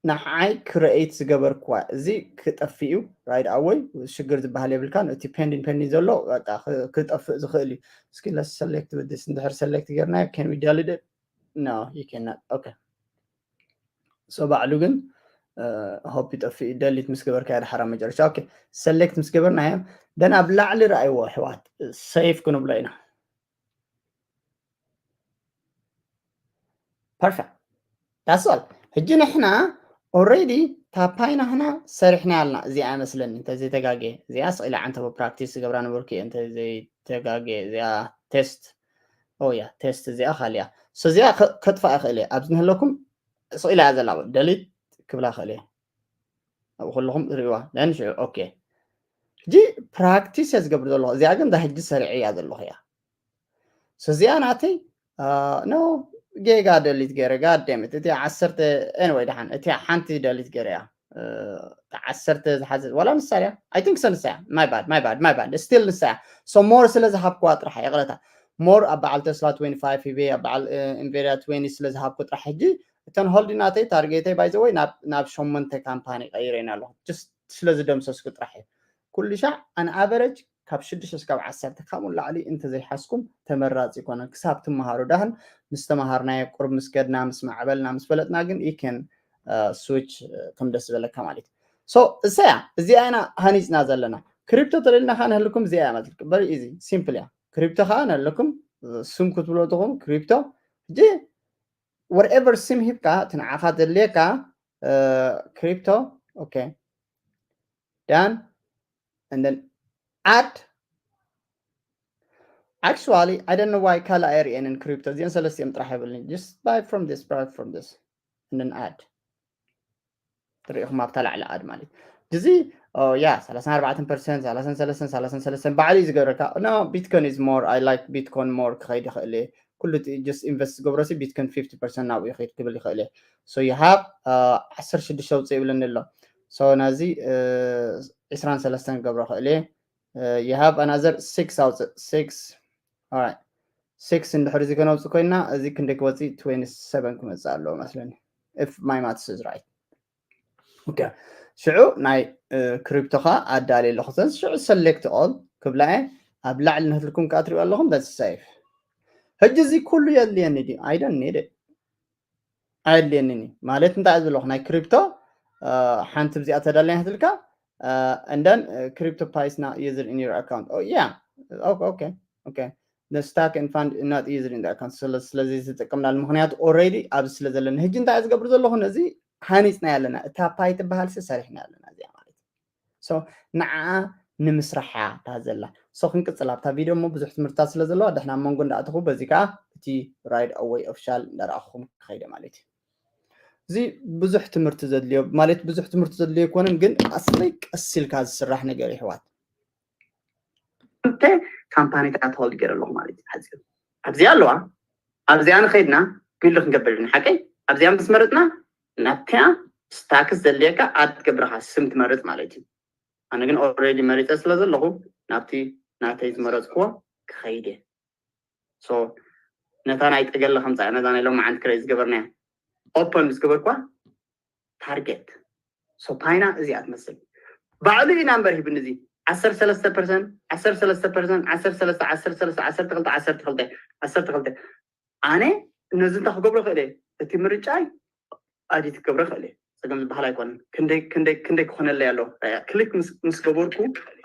ንዓይ ክረኤት ዝገበርኩዋ እዚ ክጠፍእ እዩ right away. ሽግር ዝበሃል የብልካን። እቲ pending pending ዘሎ በቃ ክጠፍእ ዝኽእል እዩ። እስኪ let's select with this. እንድሕር select ጌርና can we delete it? No, you cannot. Okay, so ባዕሉ ግን hope ይጠፍእ። Delete ምስ ገበርካ ድሓራ መጨረሻ okay, select ምስ ገበርና እያ ደን ኣብ ላዕሊ ረኣይዎ ኣሕዋት save ክንብሎ ኢና። Perfect, that's all. ሕጂ ንሕና already ታፓይና ህና ሰሪሕና ያልና እዚኣ መስለኒ እንተ ዘይተጋጌ እዚኣ ስቕ ኢላ ዓንተቦ practice ዝገብራ ነበርኩ እየ እንተ ዘይተጋጌ እዚኣ test oh yeah test እዚኣ ካልያ so እዚኣ ከጥፋ ይኽእል እየ ኣብዚ ንህለኩም ስቕ ኢላ እያ ዘላ delete ክብላ ይኽእል እየ። ኣብኡ ከለኹም ርእዋ then ሽዑ okay ሕጂ practice እየ ዝገብር ዘለኹ እዚኣ ግን እዛ ሕጂ ሰሪዐ እያ ዘለኹ እያ እዚኣ ናተይ no ጌጋ delete ገይረ ጋደምት እቲ ዓሰርተ anyway ደሓን እቲ ሓንቲ delete ገይረ እያ ዓሰርተ ዝሓዘ ዋላ ንሳ እያ I think so ንሳ እያ my bad my bad my bad still ንሳ እያ so more ስለ ዝሃብኩዋ ጥራሕ ይቕረታ more ኣብ በዓል Tesla twenty five ሂበ ኣብ በዓል Nvidia twenty ስለ ዝሃብኩ ጥራሕ ሕጂ እተን holding ናተይ target ይ by the way ናብ ሸሞንተ ካምፓኒ ቀይረ ኢና ኣለኹ just ስለ ዝደምሰስኩ ጥራሕ እዩ ኩሉ ሻዕ an average ካብ ሽዱሽተ እስካብ ዓሰርተ ካብኡ ላዕሊ እንተዘይሓዝኩም ተመራፂ ይኮነን ክሳብ ትመሃሩ ዳህን ምስ ተመሃርናዮ ቁርብ ምስ ከድና ምስ ማዕበልና ምስ ፈለጥና ግን you can switch ከም ደስ ዝበለካ ማለት እዩ so እሰያ እዚኣ ኢና ሃኒፅና ዘለና crypto ተደልና ከዓ ንህልኩም እዚኣ እያ ማለት very easy simple እያ crypto ከዓ ንህልኩም ስም ክትብሎ ትኹም crypto ሕጂ whatever ስም ሂብካ እቲ ንዓኻ ዘድልየካ crypto okay done and then add actually I don't know why ካልእ ኣይርእየንን crypto እዚአን ሰለስቲኦም ጥራሕ ይብልኒ just buy from this buy from this and then add ትሪኢኹም ኣብታ ላዕሊ add ማለት እዚ ያ ሰላሳን ኣርባዕተን percent ሰላሳን ሰለስተን ሰላሳን ሰለስተን ባዕሉ እዩ ዝገብረካ no bitcoin is more I like bitcoin more ክኸይድ ይኽእል እየ ኩሉ just invest ዝገብሮ ሲ bitcoin fifty percent ናብኡ ይኸይድ ክብል ይኽእል እየ so you have ዓሰርተ ሽዱሽተ ውፅእ ይብለኒ ኣሎ so ነዚ ዕስራን ሰለስተን ክገብሮ ይኽእል እየ you have another six ኣውፅእ six all right six እንድሕር እዚ ከነውፅእ ኮይና እዚ ክንደይ ክወፅእ twenty seven ክመፅእ ኣለዎ መስለኒ if my maths is right okay ሽዑ ናይ crypto ኻ ኣዳልየ ኣለኹ ዘን ሽዑ select all ክብላ እየ ኣብ ላዕሊ ንህትልኩም ከዓ ትሪኦ ኣለኹም that's safe ሕጂ እዚ ኩሉ የድልየኒ ድዩ I don't need it ኣየድልየንን እዩ ማለት እንታይ ዝብለኹ ናይ crypto ሓንቲ ብዚኣ ተዳልያ ህትልካ and then crypto Pi is not used in your account oh yeah okay okay okay the stack and fund not used in the account ስለዚ ዝጥቀምናሉ ምክንያቱ already ኣብዚ ስለ ዘለና ሕጂ እንታይ ዝገብር ዘለኹ ነዚ ሃኒፅና ኣለና እታ Pi ትበሃል ሲ ሰሪሕና ኣለና እዚኣ ማለት so ንዓ ንምስራሓ እያ እታ ዘላ so ክንቅፅል ኣብታ ቪድዮ እሞ ብዙሕ ትምህርትታት ስለ ዘለዋ ደሕና ኣብ መንጎ እንዳኣተኹ በዚ ከዓ እቲ right away official እንዳረኣኹም ክኸይደ ማለት እዩ እዚ ብዙሕ ትምህርቲ ዘድልዮ ማለት ብዙሕ ትምህርቲ ዘድልዮ ኣይኮነን ግን ኣስለይ ቀስ ኢልካ ዝስራሕ ነገር ይሕዋት ክልተ ካምፓኒታት hold ገይረ ኣለኹ ማለት እዩ ሓፂሩ ኣብዚኣ ኣለዋ ኣብዚኣ ንኸይድና ቢልድ ክንገብር ሓቀይ ኣብዚኣ ምስ መረፅና ናብቲያ ስታክስ ዘድልየካ ኣድ ትገብርካ ስም ትመርፅ ማለት እዩ ኣነ ግን already መሪፀ ስለ ዘለኹ ናብቲ ናተይ ዝመረፅክዎ ክኸይድ እየ so ነታ ናይ ጠገለ ከምፃ ነዛ ናይ ሎማዓንቲ ክረይ ዝገበርናያ open ምስ ገበርኳ target so Pi ና እዚኣ ትመስል ባዕሉ እዩ number ሂብኒ እዚ ዓሰርተ ሰለስተ percent ዓሰርተ ሰለስተ percent ዓሰርተ ሰለስተ ዓሰርተ ሰለስተ ዓሰርተ ክልተ ዓሰርተ ክልተ ዓሰርተ ክልተ ኣነ ነዚ እንታይ ክገብሮ ክእል እየ እቲ ምርጫይ ኣዲት ክገብሮ ክእል እየ ፀገም ዝበሃል ኣይኮነን ክንደይ ክንደይ ክንደይ ክኾነለይ ኣሎ ክሊክ ምስ ገበርኩ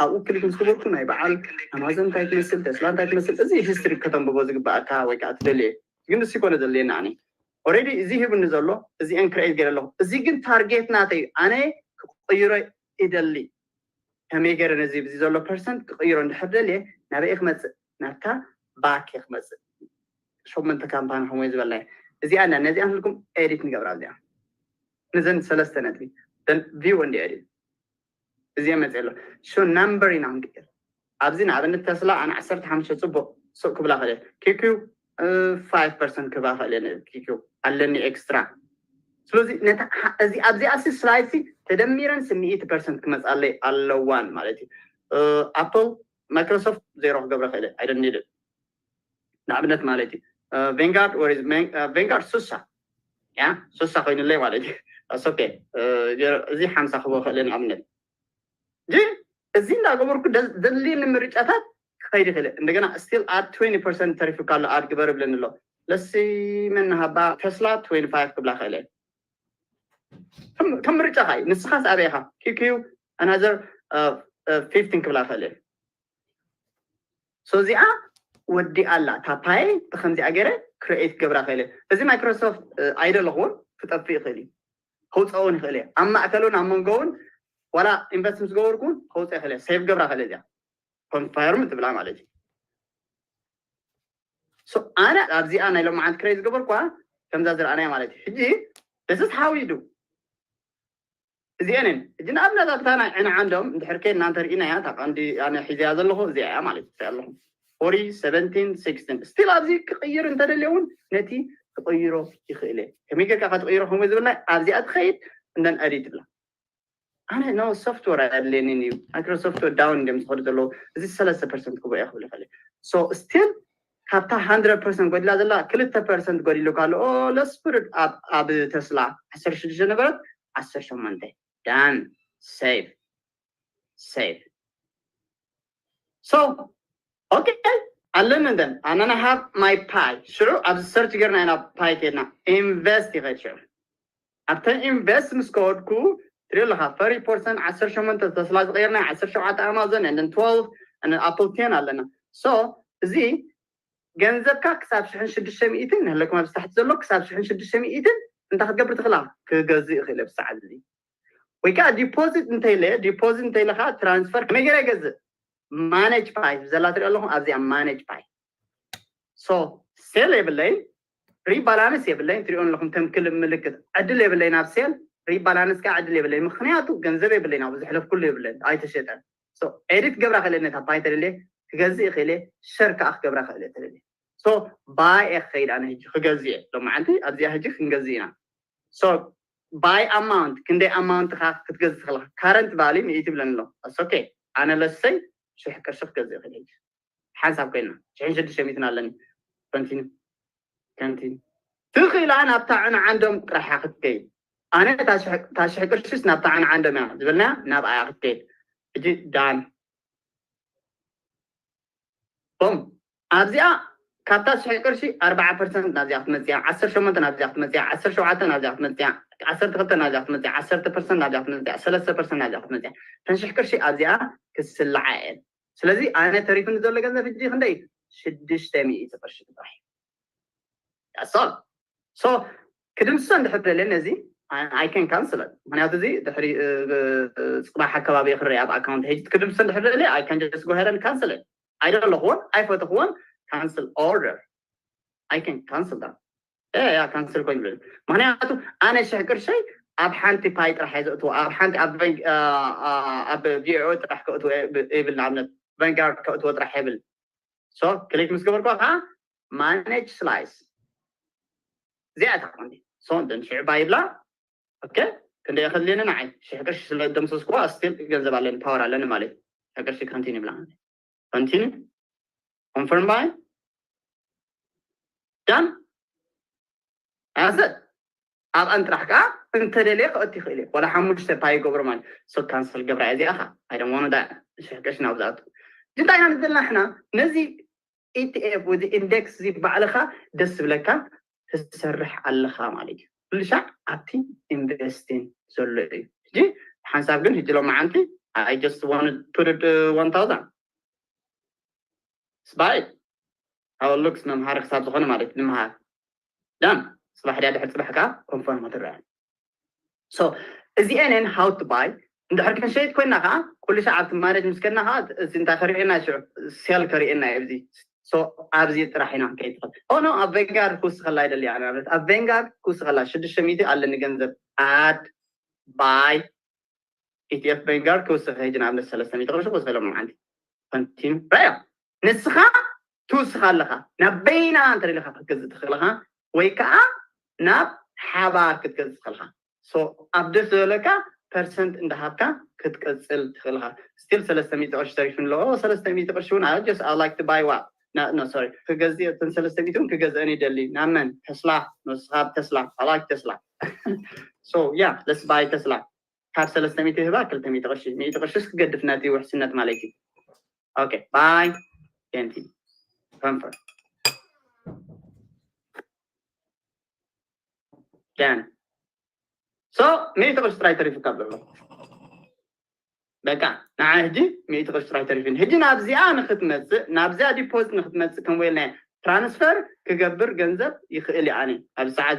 ኣብኡ ክሊክ ምስ ገበርኩ ናይ በዓል ኣማዞን እንታይ ትመስል ተስላ እንታይ ትመስል እዚ ሂስትሪ ከተንብቦ ዝግበኣካ ወይ ከዓ ትደልየ ግን እሱ ይኮነ ዘድልየና ኣነ already እዚ ሂብኒ ዘሎ እዚአን create ገይረ ኣለኹ እዚ ግን ታርጌት ናተይ ኣነ ክቅይሮ ይደሊ ከመይ ገይረ ነዚ እዚ ዘሎ percent ክቅይሮ እንድሕር ደልየ ናበይ ክመፅእ ናብታ back ክመፅእ ሸሞንተ ካምፓኒ ከምኡ ዝበልና እዚኣ እና ነዚኣ ንልኩም ኤዲት ንገብራ እዚኣ ንዘን ሰለስተ ነጥቢ view and edit እዚ መፅእ ኣሎ። So number ኢና ክንቅይር። ኣብዚ ንኣብነት ተስላ ኣነ ዓሰርተ ሓሙሽተ ፅቡቕ ሱቕ ክብላ ክእል። ኪኪዩ five percent ክባ ክእል። ኪኪዩ ኣለኒ ኤክስትራ። ስለዚ ነታ እዚ ኣብዚኣ ሲ ስላይድ ሲ ተደሚረን ስምኢት ፐርሰንት ክመፃለይ ኣለዋን ማለት እዩ። ኣፕል ማይክሮሶፍት ዜሮ ክገብረ ክእል። I don't need it ንኣብነት ማለት እዩ። ቬንጋርድ ወር ቬንጋርድ ሱሳ ያ ሱሳ ኮይኑለይ ማለት እዩ። ኦኬ እዚ ሓምሳ ክቦ ክእል ንኣብነት ግን እዚ እንዳገበርኩ ደልኒ ምርጫታት ክኸይድ ይኽእል። እንደገና ስቲል ኣድ twenty percent ተሪፉካ ኣሎ ኣድ ግበር ብለኒ ኣሎ። ለሲ መን ሃባ ተስላ twenty five ክብላ ክእል። ከም ምርጫኻ እዩ። ንስኻስ ኣበይ ኢኻ? ኪኪዩ ኣናዘር fifteen ክብላ ክእል። So እዚኣ ወዲ ኣላ ታፓይ ብከምዚኣ ገይረ ክሬኤት ገብራ ክእል። እዚ ማይክሮሶፍት ኣይደለኹውን ክጠፍእ ይኽእል እዩ። ከውፀውን ይኽእል እየ ኣብ ማእከሉን ኣብ መንጎውን ዋላ ኢንቨስት ምስ ገበርኩ ከውፀ ይኽእል እየ። ሴቭ ገብራ ክእል እዚኣ ኮንፈርም ትብላ ማለት እዩ። ኣነ ኣብዚኣ ናይ ሎማዓንቲ ክሬት ዝገበርኳ ከምዛ ዝረኣናያ ማለት እዩ። ሕጂ this is how you do እዚአንን ሕጂ ንኣብነት ኣብታ ናይ ዕነ ዓንዶም እንድሕር ከይድና እንተርኢናያ እታ ቀንዲ ኣነ ሒዘያ ዘለኹ እዚኣ እያ ማለት እዩ ኣለኹ forty seventeen sixteen ስቲል ኣብዚ ክቕይር እንተደልየ እውን ነቲ ክቕይሮ ይኽእል እየ። ከመይ ጌርካ ከትቕይሮ ከምኡ ዝብልና ኣብዚኣ ትኸይድ እንደን ኤዲት ትብላ። ኣነ no ሶፍትወር ኣየድልየንን እዩ። ማይክሮሶፍት ዳውን እዮም ዝኸዱ ዘለዉ። እዚ ሰለስተ ፐርሰንት ክቦ እየ ክብል ይኽእል። So ስቲል ካብታ hundred percent ጎዲላ ዘላ ክልተ ፐርሰንት ጎዲሉ ካሉ let's put it ኣብ ተስላ ዓሰርተ ሽዱሽተ ነበረት ዓሰርተ ሸሞንተ done save save so okay ኣለኒ then ኣነና ሃብ ማይ ፓይ ሽዑ ኣብዚ ሰርች ገርና ኢና ፓይ ከድና ኢንቨስት ይኸድ ሽዑ ኣብተን ኢንቨስት ምስ ከወድኩ ትሪኦ ኣለካ forty percent ዓሰርተ ሸሞንተ ተስላ ዝቀየርና ዓሰርተ ሸውዓተ ኣማዞን and twelve and ኣፕል ten ኣለና so እዚ ገንዘብካ ክሳብ ሽሕን ሽዱሽተ ሚእትን ንህለኩም ኣብዚ ታሕቲ ዘሎ ክሳብ ሽሕን ሽዱሽተ ሚእትን እንታይ ክትገብር ትኽእላ ክገዝእ ይኽእል ብሰዓት እዚ ወይ ከዓ ዲፖዚት እንተይለ ዲፖዚት እንተይለ ከዓ ትራንስፈር ከመይ ገይረ ይገዝእ ማኔጅ ፓይ ዘላ ትሪኦ ኣለኹም ኣብዚኣ ማኔጅ ፓይ so ሴል የብለይ ሪባላንስ የብለይ ትሪኦ ኣለኹም ከም ክልብ ምልክት ዕድል የብለይ ናብ ሴል ሪባላንስ ከዓ ዕድል የብለይ ምክንያቱ ገንዘብ የብለይ ናብ ዘሕለፍኩሉ የብለይ ኣይተሸጠን ኤዲት ገብራ ክእለ ነታ ፓይ ተደልየ ክገዝእ ይኽእለ ሸር ከዓ ክገብራ ክእለ ተደልየ ባይ እየ ክኸይድ ኣነ ሕጂ ክገዝእ እየ ሎማዓንቲ ኣብዚኣ ሕጂ ክንገዝእ ኢና ባይ ኣማውንት ክንደይ ኣማውንት ካ ክትገዝእ ትኽእልካ ካረንት ቫሊ ሚእቲ ይብለኒ ኣሎ ኦኬ ኣነ ለሰይ ሽሕ ቅርሺ ክገዝእ ይኽእል ሕጂ ሓንሳብ ኮይና ሽሕን ሽዱሽተ ሚእትን ኣለኒ ኮንቲኒ ኮንቲኒ ትኽእላ ናብታ ዕነ ዓንዶም ጥራሕ ክትከይድ ኣነ ታሽሕ ቅርሽስ ናብታ ዕነ ዓንዶም እያ ዝበልና ናብ ኣያ ክትከይድ ሕጂ ዳን ቦም ኣብዚኣ ካብታ ሽሕ ቅርሺ ኣርባዓ ፐርሰንት ናብዚኣ ክትመፅያ ዓሰርተ ሸሞንተ ናብዚኣ ክትመፅያ ዓሰርተ ሸውዓተ ናብዚኣ ክትመፅያ ዓሰርተ ክልተ ናብዚኣ ክትመፅያ ዓሰርተ ፐርሰንት ናብዚኣ ክትመፅያ ሰለስተ ፐርሰንት ናብዚኣ ክትመፅያ ተን ሽሕ ቅርሺ ኣብዚኣ ክስልዓ እየን ስለዚ ኣነ ተሪፍኒ ዘሎ ገንዘብ ሕጂ ክንደይ ሽዱሽተ ሚእቲ ቅርሺ ጥራሕ እያ so ክድምስሶ እንድሕር ደልየ ነዚ I can cancel it ምክንያቱ እዚ ድሕሪ ፅባሕ ኣከባቢ ክረአ ኣብ ኣካውንት ሕጂ ክድምስሶ እንድሕር ደልየ I can just go ahead and cancel it ኣይደለኽዎን ኣይፈተኽዎን cancel order I can cancel that ያ ካንስል ኮይኑ ምክንያቱ ኣነ ሽሕ ቅርሸይ ኣብ ሓንቲ ፓይ ጥራሕ እየ ዘእትዎ ኣብ ሓንቲ ኣብ ቪኦኦ ጥራሕ ከእትዎ ይብል ንኣብነት ቨንጋርድ ከእትዎ ጥራሕ ይብል so ክሊክ ምስ ገበርኩ ከዓ ማኔጅ ስላይስ እዚኣ እታ ቀንዲ so then ሽዑ ባይ ይብላ ኦኬ ክንደይ ከድልየኒ ንዓይ ሽሕ ቅርሺ ስለ ደምሰስኩዋ ስቲል ገንዘብ ኣለኒ ፓወር ኣለኒ ማለት እዩ ሽሕ ቅርሺ ኮንቲኒ ይብላ ኮንቲኒ ኮንፈርም ባይ ዳን ኣሰት ኣብኣን ጥራሕ ከዓ እንተደልየ ክእቲ ይኽእል እዩ ዋላ ሓሙሽተ ፓይ ይገብሮ ማለት so ካንስል ገብራ እዚኣ ኻ ኣይደሞኑ ሽሕ ቅርሺ ናብ ዝኣቱ እንታይ ኢና ንዘልና ሕና ነዚ ኢቲኤፍ ወይ ኢንደክስ እዚ ባዕልኻ ደስ ዝብለካ ትሰርሕ ኣለኻ ማለት እዩ ኩሉ ሻዕ ኣብቲ ኢንቨስቲን ዘሎ እዩ ሕጂ ሓንሳብ ግን ሕጂ ሎማዓንቲ I just want to put it one thousand ስባይ how looks መምሃሪ ክሳብ ዝኾነ ማለት ንምሃር ዳን ፅባሕ ድያ ድሕር ፅባሕ ከዓ ኮንፈርም ትረአ so እዚአንን how to buy እንድሕር ክንሸይጥ ኮይና ከዓ ኩሉ ሻዕ ኣብቲ ማኔጅ ምስ ከድና ከዓ እዚ እንታይ ከርእየና ሽዑ ሴል ከርእየና እዩ እዚ so ኣብዚ ጥራሕ ኢና ክንከይድ ትኽእል ኦኖ ኣብ ቬንጋርድ ክውስኸላ ይደሊ እያ ንኣብነት ኣብ ቬንጋርድ ክውስኸላ ሽዱሽተ ሚእቲ ኣለኒ ገንዘብ ኣድ ባይ ኢቲኤፍ በይንጋር ክውስኽ ሕጂ ንኣብነት ሰለስተ ሚእቲ ቅርሺ ክውስኽ ኢሎም መዓልቲ ኮንቲኒ ራዮ ንስኻ ትውስኻ ኣለኻ ናብ በይና እንተ ኢልካ ክትገዝእ ትኽእል ኢኻ ወይ ከዓ ናብ ሓባር ክትገዝእ ትኽእል ኢኻ። So ኣብ ደስ ዝበለካ ፐርሰንት እንዳሃብካ ክትቀፅል ትኽእል ኢኻ። ስቲል ሰለስተ ሚእቲ ቅርሺ ተሪፉ ኣለዎ። ሰለስተ ሚእቲ ቅርሺ እውን just I like to buy what no sorry ክገዝእ እተን ሰለስተ ሚእቲ እውን ክገዝአን ይደሊ። ናብ መን? ተስላ። ንስኻ ኣብ ተስላ። I like ተስላ። So yeah let's buy ተስላ። ካብ ሰለስተ ሚእቲ ህባ ክልተ ሚእቲ ቅርሺ ሚእቲ ቅርሺስ ክገድፍ ነቲ ውሕስነት ማለት እዩ። Okay bye። Thank you። Confirm። Done። So ሚእቲ ቅርሺ ጥራይ ተሪፉካ ኣሎ። በቃ ንዓ ሕጂ ሚእቲ ቅርሺ ጥራይ ተሪፉን ሕጂ ናብዚኣ ንክትመፅእ ናብዚኣ ዲፖዚት ንክትመፅእ ከም ወይልና ትራንስፈር ክገብር ገንዘብ ይኽእል እዩ። ኣነ ኣብ ሰዓት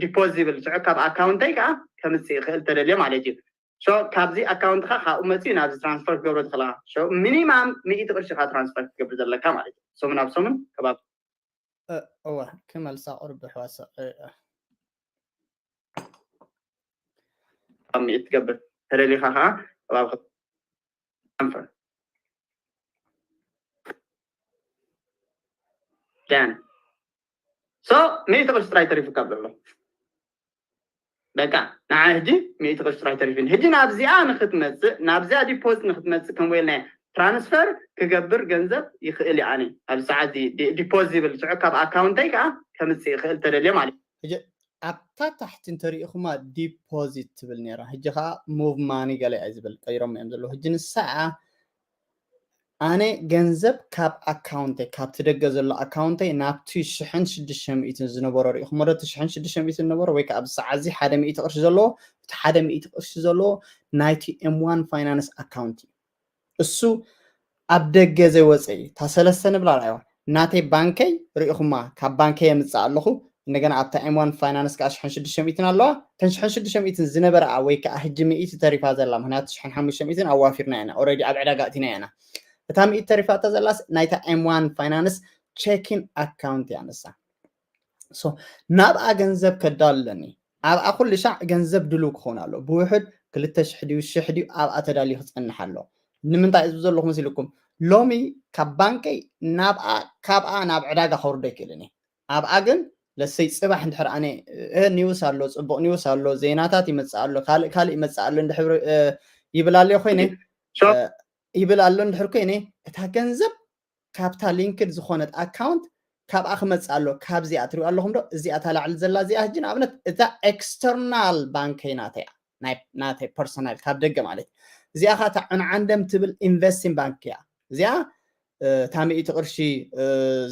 ዲፖዚት ዝብል ስዑ ካብ ኣካውንተይ ከዓ ከምፅእ ይኽእል ተደልዮ ማለት እዩ። So ካብዚ ኣካውንትካ ካብኡ መፅኡ ናብዚ ትራንስፈር ክትገብሮ ትኽእላ። ሚኒማም ሚእቲ ቅርሺ ካ ትራንስፈር ክትገብር ዘለካ ማለት እዩ። ሰሙን ኣብ ሰሙን ከባቢ እወ ክመልሳ ቁርብ ሕዋሳ ኣብ ሚእቲ ትገብር ተደሊኻ ከዓ ከባቢ ዳን so ሚእቲ ቅርሺ ጥራይ ተሪፉካ ኣሎ። በቃ ንዓ ሕጂ ሚእቲ ቅርሺ ጥራይ ተሪፉን ሕጂ ናብዚኣ ንክትመፅእ ናብዚኣ ዲፖዚት ንክትመፅእ ከም ወይልና ትራንስፈር ክገብር ገንዘብ ይኽእል እዩ። ኣነ ኣብ ሰዓት ዲፖዚት ዝብል ስዑ ካብ ኣካውንተይ ከዓ ከምፅእ ይኽእል ተደልዮ ማለት እዩ። ኣብታ ታሕቲ እንተሪኢኹማ ዲፖዚት ትብል ነራ ሕጂ ከዓ ሙቭ ማኒ ገለ እያ ዝብል ቀይሮም እዮም ዘለዉ ሕጂ ንሳዓ ኣነ ገንዘብ ካብ ኣካውንተይ ካብቲ ደገ ዘሎ ኣካውንተይ ናብቲ ሽሕን ሽዱሽተ ሚእትን ዝነበሮ ሪኢኹሞ ዶ እቲ ሽሕን ሽዱሽተ ሚእትን ዝነበሮ ወይ ከዓ ኣብዚ ሰዓት እዚ ሓደ ሚእቲ ቅርሺ ዘለዎ እቲ ሓደ ሚእቲ ቅርሺ ዘለዎ ናይቲ ኤም ዋን ፋይናንስ ኣካውንት እዩ እሱ ኣብ ደገ ዘይወፀ እዩ እታ ሰለስተ ንብላ ርኣይዋ ናተይ ባንከይ ሪኢኹማ ካብ ባንከይ የምፅእ ኣለኹ እንደገና ኣብታ ኤም ዋን ፋይናንስ ከዓ ሽሕን ሽዱሽተ ሚእትን ኣለዋ እተን ሽሕን ሽዱሽተ ሚእትን ዝነበረኣ ወይ ከዓ ሕጂ ሚእቲ ተሪፋ ዘላ ምክንያቱ ሽሕን ሓሙሽተ ሚእትን ኣዋፊርና ኢና ኦረዲ ኣብ ዕዳጋ እቲና ኢና እታ ሚእቲ ተሪፋታ ዘላስ ናይታ ኤም ዋን ፋይናንስ ቼኪን ኣካውንት እያ ንሳ ናብኣ ገንዘብ ከዳሉ ኣለኒ ኣብኣ ኩሉ ሻዕ ገንዘብ ድልው ክኸውን ኣሎ ብውሕድ ክልተ ሽሕ ድዩ ሽሕ ድዩ ኣብኣ ተዳልዩ ክፀንሕ ኣሎ ንምንታይ እዚ ዘለኹ መሲልኩም ሎሚ ካብ ባንከይ ናብኣ ካብኣ ናብ ዕዳጋ ከውርዶ ይክእልን እየ ኣብኣ ግን ለሰይ ፅባሕ እንድሕር ኣነ ኒውስ ኣሎ ፅቡቅ ኒውስ ኣሎ ዜናታት ይመፅእ ኣሎ ካልእ ካልእ ይመፅእ ኣሎ እንድሕር ይብል ኣለዮ ኮይነ ይብል ኣሎ እንድሕር ኮይነ እታ ገንዘብ ካብታ ሊንክድ ዝኾነት ኣካውንት ካብኣ ክመፅእ ኣሎ ካብዚኣ ትሪኦ ኣለኹም ዶ እዚኣ ታላዕሊ ዘላ እዚኣ ሕጂ ንኣብነት እዛ ኤክስተርናል ባንከይ ናተያ ናተይ ፐርሰናል ካብ ደገ ማለት እዚኣ ከዓ እታ ዕንዓንደም ትብል ኢንቨስቲን ባንክ እያ እዚኣ እታ ሚእቲ ቅርሺ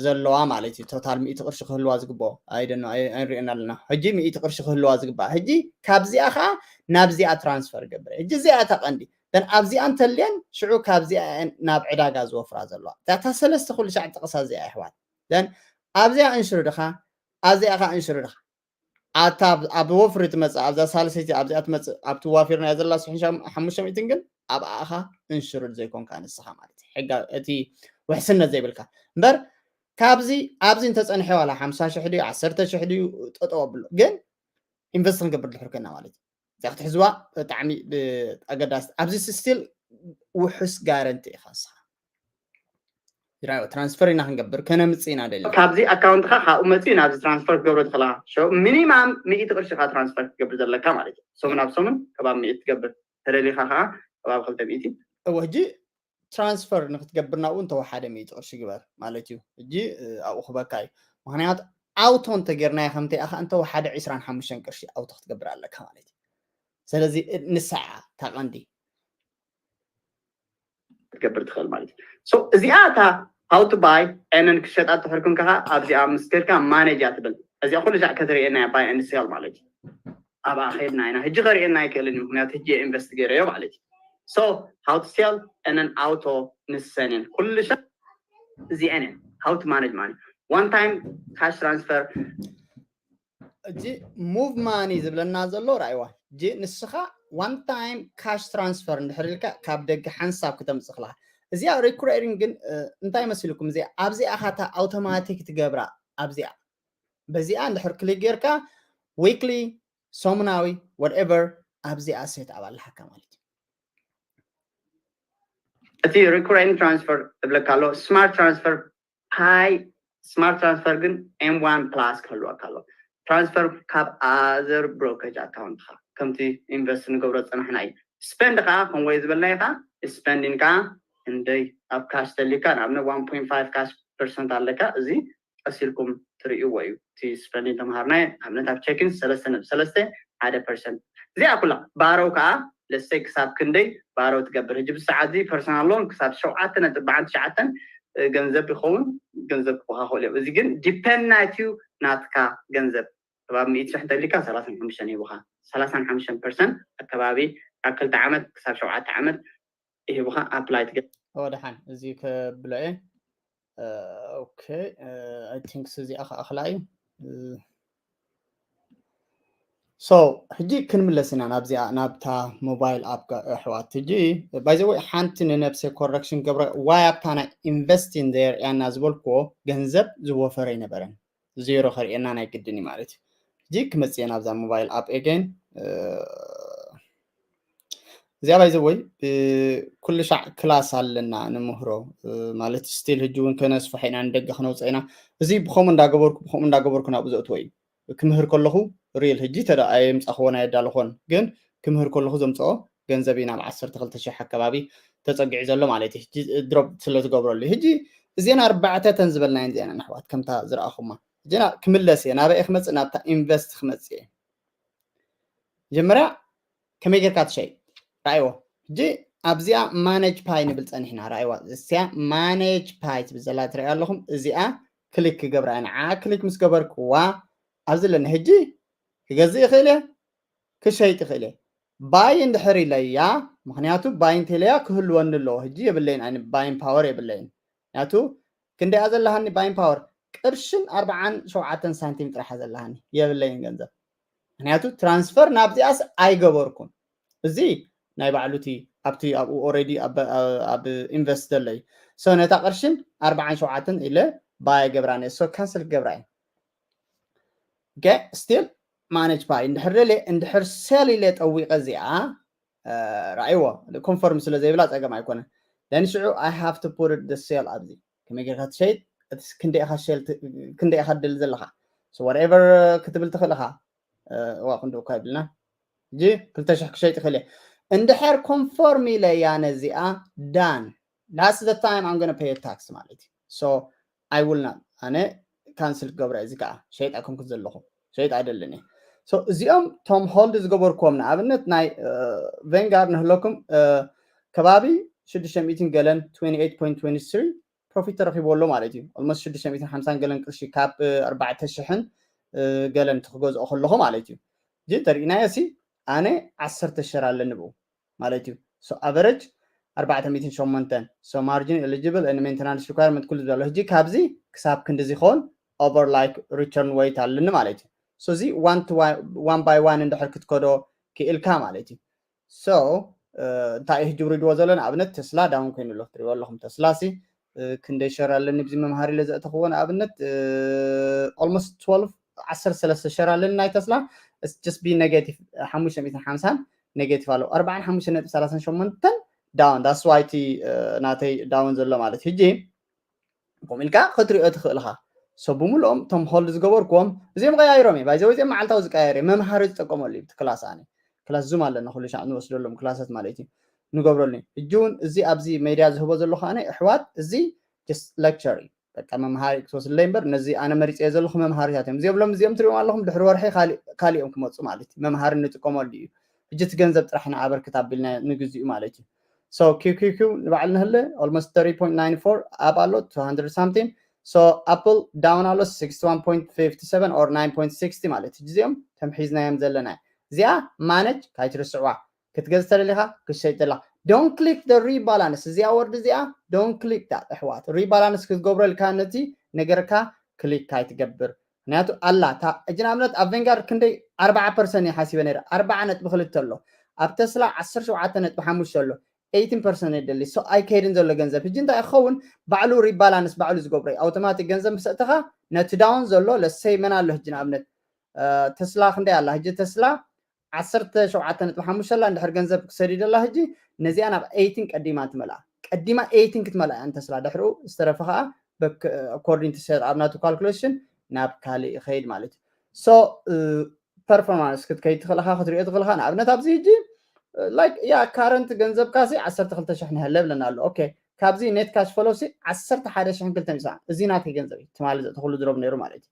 ዘለዋ ማለት እዩ ቶታል ሚእቲ ቅርሺ ክህልዋ ዝግብኦ ኣይደኖ ኣይንሪእና ኣለና ሕጂ ሚእቲ ቅርሺ ክህልዋ ዝግብኣ ሕጂ ካብዚኣ ከዓ ናብዚኣ ትራንስፈር ገብር ሕጂ እዚኣ እታ ቀንዲ ን ኣብዚኣ እንተልየን ሽዑ ካብዚኣ እየን ናብ ዕዳጋ ዝወፍራ ዘለዋ እታ ሰለስተ ኩሉ ሻዕ ጥቕሳ እዚኣ ይሕዋት ን ኣብዚኣ እንሽሩ ድኻ ኣብዚኣ ከዓ እንሽሩ ድኻ ኣታ ኣብ ወፍሪ ትመፅእ ኣብዛ ሳልሰይቲ ኣብዚኣ ትመፅእ ኣብቲ ዋፊርና ዘላ ስሕን ሓሙሽተ ሚእትን ግን ኣብኣኻ እንሽሩድ ዘይኮንካ ንስኻ ማለት እዩ ሕጋ እቲ ውሕስነት ዘይብልካ እምበር ካብዚ ኣብዚ እንተፀንሐ ዋላ ሓምሳ ሽሕ ድዩ ዓሰርተ ሽሕ ድዩ ጠጠው ኣብሎ ግን ኢንቨስት ክንገብር ድሕር ኮይና ማለት እዩ እዚኣ ክትሕዝዋ ብጣዕሚ ኣገዳሲ ኣብዚ ስቲል ውሑስ ጋረንቲ ኢኻ ንስኻ ይራዮ ትራንስፈር ኢና ክንገብር ከነምፅእ ኢና ደሊ ካብዚ ኣካውንትካ ካብኡ መፅኡ ናብዚ ትራንስፈር ክትገብሮ ትኽእላ ሚኒማም ሚእቲ ቅርሺ ካ ትራንስፈር ክትገብር ዘለካ ማለት እዩ ሰሙን ኣብ ሰሙን ከባብ ሚእቲ ትገብር ተደሊካ ከዓ ከባብ ክልተ ሚእቲ እወ ሕጂ ትራንስፈር ንክትገብር ናብኡ እንተወሓደ ሚእቲ ቅርሺ ግበር ማለት እዩ ሕጂ ኣብኡ ክበካ እዩ ምክንያቱ ኣውቶ እንተጌርናዮ ከምተይ ኣኻ እንተወሓደ ዕስራን ሓሙሽተን ቅርሺ ኣውቶ ክትገብር ኣለካ ማለት እዩ ስለዚ ንሳዓ ታቐንዲ ክትገብር ትኽእል ማለት እዩ እዚኣ እታ how to buy and ክሸጣ ትሕርኩም ከኻ ኣብዚኣ ምስ ከድካ ማኔጅ እያ ትብል እዚኣ ኩሉ ሻዕ ከተርእየና እያ buy and sell ማለት እዩ ኣብኣ ከድና ኢና ሕጂ ከርእየና ኣይክእልን እዩ ምክንያቱ ሕጂ ኢንቨስት ገይረዮ ማለት እዩ so how to sell and auto ንሰንን ኩሉ ሻዕ እዚአን እየን how to manage money one time cash transfer እጂ ሙቭ ማኒ ዝብለና ዘሎ ራእይዋ እጂ ንስኻ ዋን ታይም ካሽ ትራንስፈር እንድሕር ኢልካ ካብ ደገ ሓንሳብ ክተምፅእ ክልካ እዚኣ ሪኩሬሪንግ ግን እንታይ መሲልኩም እዚኣ ኣብዚኣ ካታ ኣውቶማቲክ ትገብራ ኣብዚኣ በዚኣ እንድሕር ክሊክ ጌርካ ዊክሊ ሰሙናዊ ወትኤቨር ኣብዚኣ ሴት ኣብ ኣለሃካ ማለት እዩ እቲ recurring transfer እብለካ ኣሎ። Smart transfer፣ Pi Smart transfer ግን M one plus ክህልወካ ኣሎ። Transfer ካብ other brokerage account ኻ ከምቲ invest ንገብሮ ዝፀናሕና እዩ። Spend ከዓ ከምኡ ዝበልናዮ ከዓ spending ከዓ እንደይ ኣብ cash ተሊካ ንኣብነት one point five cash percent ኣለካ። እዚ ቀሲልኩም ትርእይዎ እዩ። እቲ spending ተምሃርናዮ ኣብነት ኣብ checking ሰለስተ ነጥቢ ሰለስተ ሓደ percent። እዚኣ ኩላ borrow ከዓ let's say ክሳብ ክንደይ borrow ትገብር። ሕጂ ብሰዓት እዚ personal loan ክሳብ ሸውዓተ ነጥቢ ትሽዓተ ገንዘብ ይኸውን፣ ገንዘብ ክወሃኮል እዮም። እዚ ግን depend ናትዩ ናትካ ገንዘብ። ከባቢ ሚእቲ ሽሕ እንተሊካ ሰላሳን ሓሙሽተን ይህቡኻ። ሰላሳን ሓሙሽተን percent ኣከባቢ ካብ ክልተ ዓመት ክሳብ ሸውዓተ ዓመት ይህቡኻ። Apply ትገብር። ወደሓን እዚ ከብሎ እየ። ኦኬ፣ I think እዚኣ ከኣኽላ እዩ። So ሕጂ ክንምለስ ኢና ናብዚኣ ናብታ mobile app ኣሕዋት። ሕጂ by the way ሓንቲ ንነብሰ correction ገብረ ዋይ ኣብታ ናይ investing there ያና ዝበልክዎ ገንዘብ ዝወፈረ ኣይነበረን። ዜሮ ከርእየና ናይ ግድን እዩ ማለት እዩ። ሕጂ ክመፅእ እየ ናብዛ mobile app again። እዚኣ by the way ኩሉ ሻዕ class ኣለና ንምህሮ ማለት still ሕጂ እውን ከነስፍሖ ኢና ንደገ ክነውፅእ ኢና። እዚ ብከምኡ እንዳገበርኩ ብከምኡ እንዳገበርኩ ናብኡ ዘእትዎ እዩ። ክምህር ከለኹ real ሕጂ ተዳ ኣየምፃኽዎ ናይ ኣዳለኾን ግን ክምህር ከለኹ ዘምፅኦ ገንዘብ እዩ ናብ ዓሰርተ ክልተ ሽሕ ኣከባቢ ተፀጊዑ ዘሎ ማለት እዩ። ሕጂ drop ስለ ዝገብረሉ ሕጂ እዚአን ኣርባዕተ ተን ዝበልናየን እዚአን ኣሕዋት ከምታ ዝረኣኹማ ሕጂ ክምለስ እየ። ናበይ ክመፅእ? ናብታ invest ክመፅእ እየ። መጀመርያ ከመይ ጌርካ ትሸይጥ? ራእይዎ። ሕጂ ኣብዚኣ manage Pi ንብል ፀኒሕና። ራእይዋ እዚኣ manage Pi ትብል ዘላ ትሪኣ ኣለኹም። እዚኣ click ክገብራ እየ። ንዓ click ምስ ገበርክዋ ኣብዚ ኣለኒ። ሕጂ ክገዝእ ይኽእል እየ፣ ክሸይጥ ይኽእል እየ። Buy እንድሕር ኢለያ፣ ምኽንያቱ buy እንተኢለያ ክህልወኒ ኣለዎ። ሕጂ የብለይን፣ ኣነ buying power የብለይን። ምኽንያቱ ክንደያ ዘለሃኒ buying power ቅርሽን ኣርባዓን ሸውዓተን ሳንቲም ጥራሕ ዘለሃኒ፣ የብለይን ገንዘብ። ምኽንያቱ transfer ናብዚኣስ ኣይገበርኩን። እዚ ናይ ባዕሉ እቲ ኣብቲ ኣብኡ already ኣብ invest ዘሎ እዩ። So ነታ ቅርሽን ኣርባዓን ሸውዓተን ኢለ buy ገብራኒ። So cancel ክገብራ እየ። Okay, still manage Pi እንድሕር ደልየ እንድሕር sell ኢለ ጠዊቐ እዚኣ ራእይዎ confirm ስለ ዘይብላ ፀገም ኣይኮነን። Then ሽዑ I have to put the sell ኣብዚ ከመይ ጌርካ ትሸይጥ ክንደይ ኢኻ ድል ዘለኻ። So whatever ክትብል ትኽእል ኢኻ። እዋ ክንዲ እኳ ይብልና ሕጂ ክልተ ሽሕ ክሸይጥ ይኽእል እየ። እንድሕር confirm ኢለያ ነዚኣ done, that's the time I'm gonna pay tax ማለት እዩ። So I will not ኣነ cancel ክገብራ እዚ ከዓ ሸይጣ ከምኩ ዘለኹ ሸይጣ ኣይደልን እየ። So እዚኦም ቶም hold ዝገበርኩዎም ንኣብነት ናይ Vanguard ንህለኩም ከባቢ ሽዱሽተ ሚእትን ገለን twenty eight point twenty three profit ተረኺቡ ኣሎ ማለት እዩ። Almost ሽዱሽተ ሚእትን ሓምሳን ገለን ቅርሺ ካብ ኣርባዕተ ሽሕን ገለን ክገዝኦ ከለኹ ማለት እዩ። እዚ ተሪእናዮ ሲ ኣነ ዓሰርተ ሸር ኣለኒ ብኡ ማለት እዩ። So average ኣርባዕተ ሚእትን ሸሞንተን። So margin eligible and maintenance requirement ኩሉ ዝበሎ ሕጂ ካብዚ ክሳብ ክንዲ ዝኸውን over like return weight ኣለኒ ማለት እዩ። So እዚ one by one እንድሕር ክትከዶ ክኢልካ ማለት እዩ። So እንታይ እዩ ሕጂ ውሪድዎ ዘሎ? ንኣብነት ተስላ down ኮይኑ ኣሎ ትሪእዎ ኣለኹም። ተስላ ሲ ክንደይ ሸር ኣለኒ ብዚ መምሃሪ ኢለ ዘእተኽዎ ንኣብነት almost twelve ዓሰርተ ሰለስተ ሸር ኣለኒ ናይ ተስላ። Just be negative ሓሙሽተ ሚእትን ሓምሳን negative ኣለዎ። ኣርባዓን ሓሙሽተ ነጥቢ ሰላሳን ሸሞንተን down። That's why እቲ ናተይ down ዘሎ ማለት ሕጂ ከምኡ ኢልካ ክትሪኦ ትኽእል ኢኻ። So ብምልኦም ቶም hold ዝገበርኩዎም እዚኦም ቀያይሮም እየ። By the way እዚኦም መዓልታዊ ዝቀያየር እየ። መምሃሪ ዝጥቀመሉ እዩ እቲ class ኣነ class Zoom ኣለና ኩሉ ሻዕ ንወስደሎም class ኣት ማለት እዩ ንገብረሉ። ሕጂ እውን እዚ ኣብዚ ሜድያ ዝህቦ ዘለኹ ኣነ ኣሕዋት እዚ just lecture እዩ። በቃ መምሃሪ ክትወስድለይ እምበር ነዚ ኣነ መሪፀዮ ዘለኹ መምሃሪታት እዮም። እዚኦም ሎም እዚኦም ትሪኦም ኣለኹም ድሕሪ ወርሒ ካሊእ እዮም ክመፁ ማለት እዩ። መምሃሪ ንጥቀመሉ እዩ። ሕጂ እቲ ገንዘብ ጥራሕ ንኣበርክት ኣቢልና ንግዚኡ ማለት እዩ። So QQQ ንባዕሉ ንህለ almost thirty point nine four up ኣሎ two hundred something። So Apple down ኣሎ sixty one point fifty seven or nine point sixty ማለት እዩ። እዚኦም ተምሒዝናዮም ዘለና እዚኣ manage ካይትርስዕዋ ክትገዝ ተደሊኻ ክትሸይጥ ተላ don't click the rebalance እዚኣ ወርድ እዚኣ don't click that ኣሕዋት rebalance ክትገብረልካ ነቲ ነገርካ click ካይትገብር ምክንያቱ ኣላ እታ እጂ ንኣብነት ኣብ Vanguard ክንደይ ኣርባዓ percent እየ ሓሲበ ነይረ ኣርባዓ ነጥቢ ክልተ ኣሎ ኣብ ተስላ ዓሰርተ ሸውዓተ ነጥቢ ሓሙሽተ ኣሎ eighteen percent የደሊ so ኣይከይድን ዘሎ ገንዘብ ሕጂ እንታይ ክኸውን ባዕሉ rebalance ባዕሉ ዝገብሮ እዩ automatic ገንዘብ ምስ ኣእተኻ ነቲ down ዘሎ let's say መን ኣሎ ሕጂ ንኣብነት ተስላ ክንደይ ኣላ ሕጂ ተስላ ዓሰርተ ሸውዓተ ነጥቢ ሓሙሽተ ኣላ እንድሕር ገንዘብ ክሰዲደላ ሕጂ ነዚኣ ናብ eighteen ቀዲማ ትመልኣ ቀዲማ eighteen ክትመልኣ እያ እንተስላ ድሕሪኡ ዝተረፈ ከዓ according to set up ናቱ calculation ናብ ካልእ ይኸይድ ማለት እዩ። So performance ክትከይድ ትኽእል ኢኻ ክትሪኦ ትኽእል ኢኻ። ንኣብነት ኣብዚ ሕጂ like yeah current ገንዘብካ ሲ ዓሰርተ ክልተ ሽሕ ንሀለ ብለና ኣሎ። Okay ካብዚ net cash flow ሲ ዓሰርተ ሓደ ሽሕን ክልተ ሚእቲ ሰብዓን እዚ ናተይ ገንዘብ እዩ። ትማሊ ዘእተኽሉ ዝረብ ነይሩ ማለት እዩ።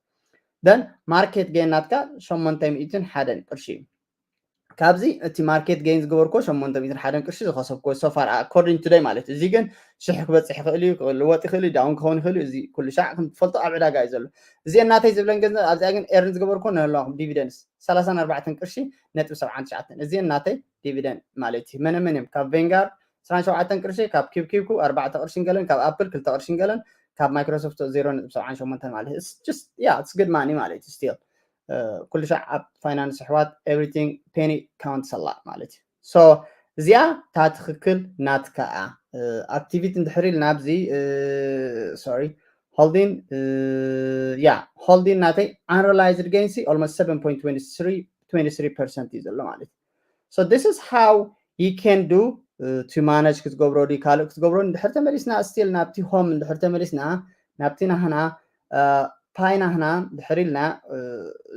Then market gain ናትካ ሸሞንተ ሚእትን ሓደን ቅርሺ እዩ። ካብዚ እቲ market gain ዝገበርኮ ሸሞንተ ሚእትን ሓደን ቅርሺ ዝኸሰብኮ so far according to today ማለት እዩ። እዚ ግን ሽሕ ክበፅሕ ይኽእል እዩ፣ ክልወጥ ይኽእል እዩ፣ down ክኸውን ይኽእል እዩ። እዚ ኩሉ ሻዕ ከም ትፈልጦ ኣብ ዕዳጋ እዩ ዘሎ። እዚአን ናተይ ዝብለን ገንዘብ ኣብዚኣ ግን earn ዝገበርኮ ንህለዋኹም dividends ሰላሳን ኣርባዕተን ቅርሺ ነጥቢ ሰብዓን ትሽዓተን እዚአን ናተይ dividend ማለት እዩ። መነ መን እዮም? ካብ Vanguard ዕስራን ሸውዓተን ቅርሺ፣ ካብ ኪብ ኪብኩ ኣርባዕተ ቅርሽን ገለን፣ ካብ ኣፕል ክልተ ቅርሽን ገለን፣ ካብ ማይክሮሶፍት ዜሮ ነጥቢ ሰብዓን ሸሞንተን ማለት እዩ። It's just yeah it's good money ማለት እዩ። Still ኩሉ ሻዕ ኣብ ፋይናንስ ኣሕዋት everything penny counts a lot ማለት እዩ። So እዚኣ እታ ትኽክል ናትካ እያ። Activity እንድሕር ኢልና ኣብዚ sorry holding yeah holding ናተይ unrealized gain ሲ almost seven point twenty three twenty three percent እዩ ዘሎ ማለት እዩ። So this is how you can do to manage ክትገብሮ ድዩ ካልእ ክትገብሮ እንድሕር ተመሊስና still ናብቲ home እንድሕር ተመሊስና ናብቲ ናህና ፓይ ናህና ድሕር ኢልና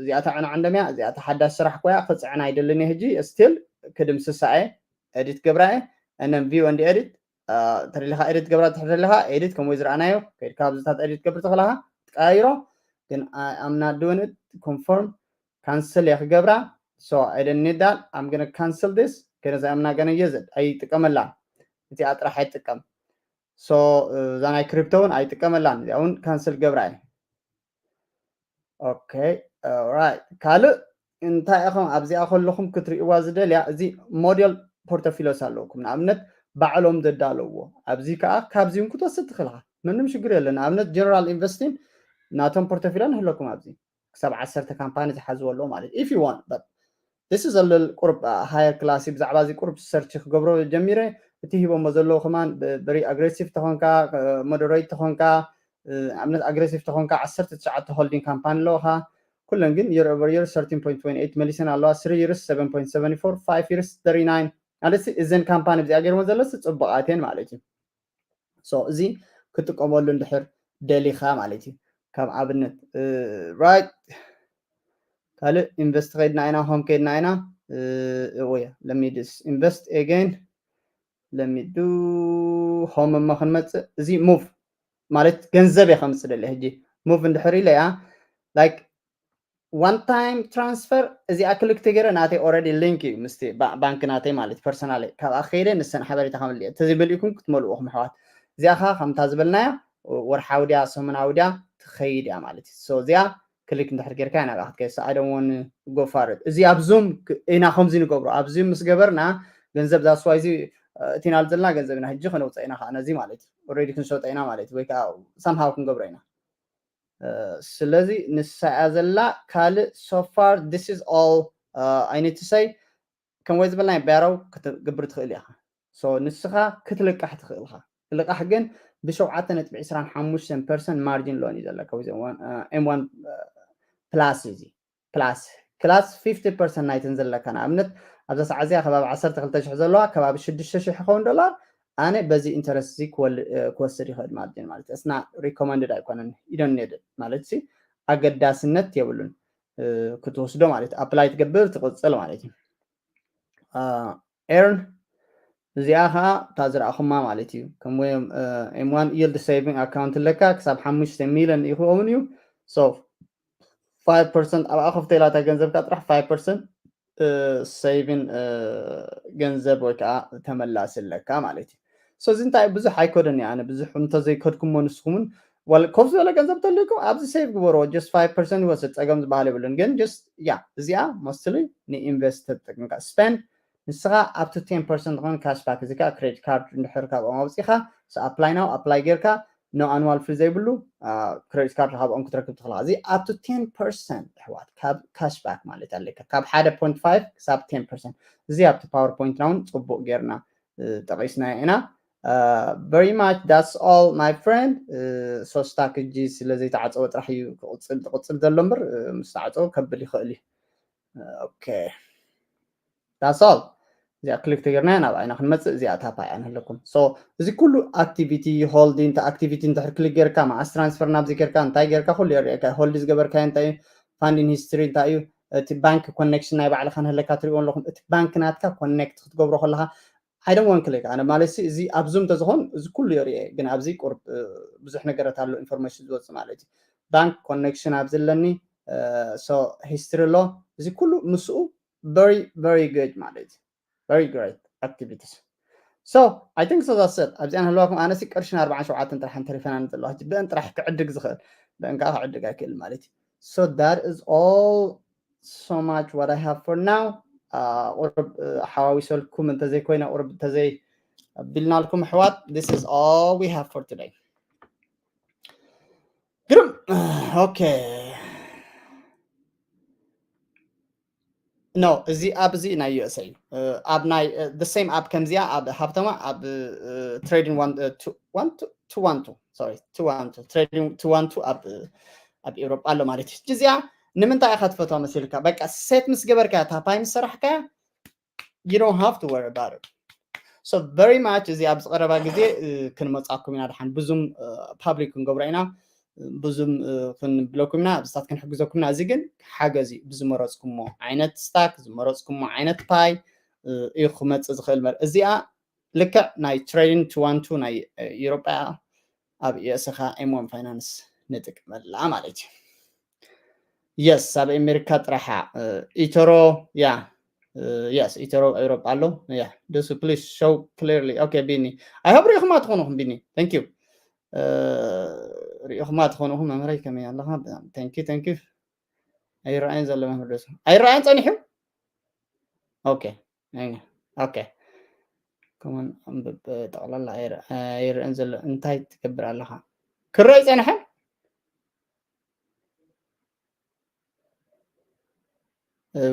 እዚኣታ ዕና ዕንደምያ እዚኣታ ሓዳሽ ስራሕ ኮያ ክፅዕን ኣይደልን እየ። ሕጂ still ክድምስሳ እየ፣ edit ገብራ እየ። And then view and edit ተደሊኻ edit ገብራ ትሕር ደሊኻ edit ከምኡ ዝረኣናዮ ከይድካ ኣብዚታት edit ገብር ትኽእልኻ ትቀያይሮ። ግን I'm not doing it confirm cancel እየ ክገብራ። So I don't need that. I'm gonna cancel this. ከነዚ I'm not gonna use it. ኣይጥቀመላን። እቲኣ ጥራሕ ኣይጥቀም። So እዛ ናይ ክሪፕቶ እውን ኣይጥቀመላን። እዚኣ እውን cancel ገብራ እየ። Okay right ካልእ እንታይ ኢኹም ኣብዚኣ ከለኹም ክትርእይዋ ዝደልያ እዚ model portfolios ኣለውኩም። ንኣብነት ባዕሎም ዘዳለውዎ ኣብዚ ከዓ ካብዚውን ክትወስድ ትኽእልካ። ምንም ሽግር የለን። ንኣብነት general investing ናቶም portfolio ንህለኩም ኣብዚ ክሳብ ዓሰርተ ካምፓኒ ዝሓዝዎ ኣለዎ ማለት if you want but this is a little ቁርብ higher class ብዛዕባ እዚ ቁርብ search ክገብሮ ጀሚረ። እቲ ሂቦሞ ዘለዉ ከማን very aggressive ተኾንካ moderate ተኾንካ ኣብነት aggressive ተኾንካ ዓሰርተ ትሽዓተ holding ካምፓኒ ኣለውኻ። ኩለን ግን year over year thirteen point twenty eight መሊሰን ኣለዋ። Three years seven point seven four, five years thirty nine ማለት እዘን ካምፓኒ ብዚኣ ገይርዎ ዘለስ ፅቡቃት እየን ማለት እዩ። So እዚ ክትጥቀመሉ እንድሕር ደሊኻ ማለት እዩ። ከም ኣብነት right ካልእ invest ከይድና ኢና home ከይድና ኢና ወይ let me just invest again let me do home እሞ ክንመፅእ እዚ move ማለት ገንዘብ እየ ከምፅእ ደለ ሕጂ move እንድሕር ኢለ እያ like one time transfer እዚኣ ክልክ ተገይረ ናተይ already link እዩ ምስቲ ባንክ ናተይ ማለት personal ካብኣ ከይደ ንሰን ሓበሬታ ከምልእ ተዘይመልእኩም ክትመልእኹም ኣሕዋት። እዚኣ ከዓ ከምታ ዝበልናያ ወርሓዊ ድያ ሰሙናዊ ድያ ትኸይድ እያ ማለት እዩ። እዚኣ ክሊክ እንድሕር ጌርካ ናብኣ ክትከይድ I don't want go for it። እዚ ኣብ ዙም ኢና ከምዚ ንገብሮ ኣብ ዙም ምስ ገበርና ገንዘብ that's why እዚ እቲናሉ ዘለና ገንዘብ ኢና ሕጂ ከነውፀእ ኢና ከዓ ነዚ ማለት እዩ already ክንሸጦ ኢና ማለት እዩ ወይ ከዓ somehow ክንገብሮ ኢና። ስለዚ ንሳ እያ ዘላ ካልእ so far this is all I need to say ከም ወይ ዝበልናይ barrow ክትገብር ትኽእል ኢኻ። So ንስኻ ክትልቃሕ ትኽእል ኢኻ። ልቃሕ ግን ብሸውዓተ ነጥቢ ዕስራን ሓሙሽተን percent margin loan እዩ ዘለካ with M one plus እዚ plus plus fifty percent ናይተን ዘለካ ንኣብነት ኣብዛ ሰዓት እዚኣ ከባቢ ዓሰርተ ክልተ ሽሕ ዘለዋ ከባቢ ሽዱሽተ ሽሕ ይኸውን ዶላር ኣነ በዚ interest እዚ ክወስድ ይኽእል ማለት እዩ ማለት it's not recommended ኣይኮነን you don't need it ማለት ሲ ኣገዳስነት የብሉን ክትወስዶ ማለት apply ትገብር ትቕፅል ማለት እዩ። Earn እዚኣ ከዓ እታ ዝረኣኹማ ማለት እዩ ከም M one yield saving account ኣለካ ክሳብ ሓሙሽተ ሚሊዮን ይኸውን እዩ። So five percent ኣብኣ ከፍተላታ ገንዘብካ ጥራሕ five percent saving ገንዘብ ወይ ከዓ ተመላሲ ኣለካ ማለት እዩ። So እዚ እንታይ ብዙሕ ኣይኮደን እየ ኣነ ብዙሕ እንተዘይከድኩሞ ንስኹምን ዋል ኮፍ ዝበለ ገንዘብ ተልይኩም ኣብዚ save ግበርዎ just five percent ይወስድ ፀገም ዝበሃል የብሉን ግን just yeah እዚኣ mostly ንinvest ተጠቅምካ spend ንስኻ up to ten percent ዝኾነ cash back እዚ ከዓ credit card እንድሕር ካብኦም ኣውፂኻ apply now apply ጌርካ no annual fee ዘይብሉ credit card ካብኦም ክትረክብ ትኽእልኻ እዚ up to ten percent ኣሕዋት ካብ cash back ማለት ኣለካ ካብ ሓደ point five ክሳብ ten percent እዚ ኣብቲ powerpoint ና እውን ፅቡቅ ጌርና ጠቂስናዮ ኢና። Very much that's all my friend። ሶስታ ክጂ ስለ ዘይተዓፀወ ጥራሕ እዩ ክቕፅል ትቕፅል ዘሎ እምበር ምስ ተዓፀወ ከብል ይኽእል እዩ። Okay that's all። እዚኣ ክሊክ ተገርና ናብ ዓይና ክንመፅእ እዚኣ ታፓ እያ ንህለኩም። So እዚ ኩሉ ኣክቲቪቲ ሆልዲንግ፣ ኣክቲቪቲ እንድሕር ክሊክ ጌርካ፣ መዓስ ትራንስፈር ናብዚ ጌርካ፣ እንታይ ጌርካ፣ ኩሉ የርእየካ። ሆልድ ዝገበርካዮ እንታይ እዩ፣ ፋንዲንግ ሂስትሪ እንታይ እዩ፣ እቲ ባንክ ኮኔክሽን ናይ ባዕልካ ንህለካ ትሪእዎ ኣለኹም። እቲ ባንክ ናትካ ኮኔክት ክትገብሮ ከለካ፣ I don't want click ኣነ ማለት እዚ ኣብ ዙም ተዝኾን እዚ ኩሉ የርእየ፣ ግን ኣብዚ ቁርብ ብዙሕ ነገራት ኣሎ ኢንፎርሜሽን ዝወፅእ ማለት እዩ። ባንክ ኮኔክሽን ኣብዚ ኣለኒ። So ሂስትሪ ኣሎ፣ እዚ ኩሉ ምስኡ very very good ማለት እዩ። Very great activities. So I think so that's it. ኣብዚኣን ህልዋኩም ኣነሲ ቅርሽን ኣርባዓን ሸውዓተን ጥራሕ እንተሪፈና ዘለዋ ብእን ጥራሕ ክዕድግ ዝኽእል፣ ብእን ከዓ ክዕድግ ኣይክእል ማለት እዩ። So that is all, so much what I have for now. ቁርብ ሓዋዊሰልኩም እንተዘይኮይነ፣ ቁርብ እንተዘይ ኣቢልናልኩም ኣሕዋት፣ this is all we have for today. ግርም። Okay. No, እዚ ኣብ እዚ ናይ USA እዩ። ኣብ ናይ the same ኣብ ከምዚኣ ኣብ ሃብተማ ኣብ ትሬዲንግ one two one two sorry two one two ትሬዲንግ two one two ኣብ ኣብ ኤውሮጳ ኣሎ ማለት እዩ። እዚኣ ንምንታይ ኢኻ ትፈትዋ መሲልካ? በቃ ሴት ምስ ገበርካ፣ ታፓይ ምስ ሰራሕካ፣ you don't have to worry about it. So very much እዚ ኣብ ዝቐረባ ግዜ ክንመጻኩም ኢና። ድሓን ብዙም ፓብሊክ ክንገብሮ ኢና፣ ብዙም ክንብለኩም ኢና፣ ኣብስታት ክንሕግዘኩም ኢና። እዚ ግን ሓገዝ እዩ። ብዝመረጽኩሞ ዓይነት ስታክ፣ ዝመረጽኩሞ ዓይነት ፓይ እዩ ክመጽእ ዝኽእል። መር እዚኣ ልክዕ ናይ ትሬዲንግ two one two ናይ ኤውሮጳ ኣብ ዩኤስ ኻ ኤም ዋን ፋይናንስ ንጥቀመላ ማለት እዩ። የስ ኣብ ኣሜሪካ ጥራሓ ኢተሮ ያ የስ ኢተሮ ኤውሮጳ ኣሎ። ያ ደሱ please show clearly። Okay ቢኒ፣ I hope ሪኢኹማ ትኾኑኹም። ቢኒ thank you። ሪኢኹማ ትኾኑኹም። መምህረይ ከመይ ኣለኻ? Thank you thank you። ኣይረኣይን ዘሎ መምህር ደሱ ኣይረኣይን ጸኒሑ። Okay okay። ከመን ኣንብብ። ጠቕላላ ኣይረአን ዘሎ። እንታይ ትገብር ኣለኻ? ክረይ ጸንሐ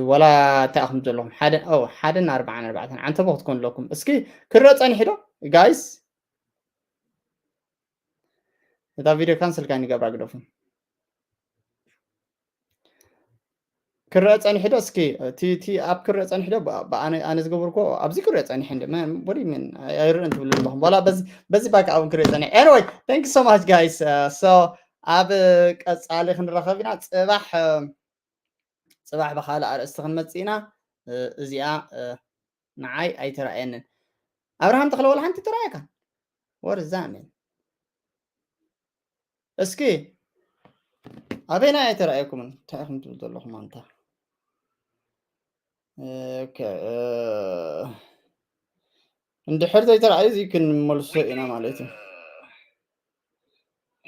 ወላ እንታይ ኣኹም ዘለኹም? ሓደ ኦ ሓደን ኣርባዓን ኣርባዕተን ዓንተቦ ክትኮኑ ኣለኩም። እስኪ ክረ ጸኒሑ ዶ ጋይስ? እታ ቪድዮ ካንስል ካን ይገብራ ግደፉ። ክረአ ጸኒሑ ዶ? እስኪ እቲ እቲ ኣብ ክረአ ጸኒሑ ዶ? ብኣነ ኣነ ዝገበርኮ ኣብዚ ክረአ ጸኒሑ እንደ what do you mean? ኣይርእን ትብሉ ኣለኹም። ዋላ በዚ በዚ ባክ ኣውን ክረአ ጸኒሑ። Anyway thank you so much guys. So ኣብ ቀጻሊ ክንራኸብ ኢና። ጽባሕ ጽባሕ ብኻልእ ኣርእስቲ ክንመጽእ ኢና። እዚኣ ንዓይ ኣይተራእየንን። ኣብርሃም ተኽለ ወላ ሓንቲ ተራእየካ። What is that mean? እስኪ ኣበይና ኣይተራእየኩምን? እንታይ ኢኹም ትብሉ ዘለኹም ኣንታ? ኦኬ፣ እንድሕር ዘይተራእዩ እዚ ክንመልሶ ኢና ማለት እዩ።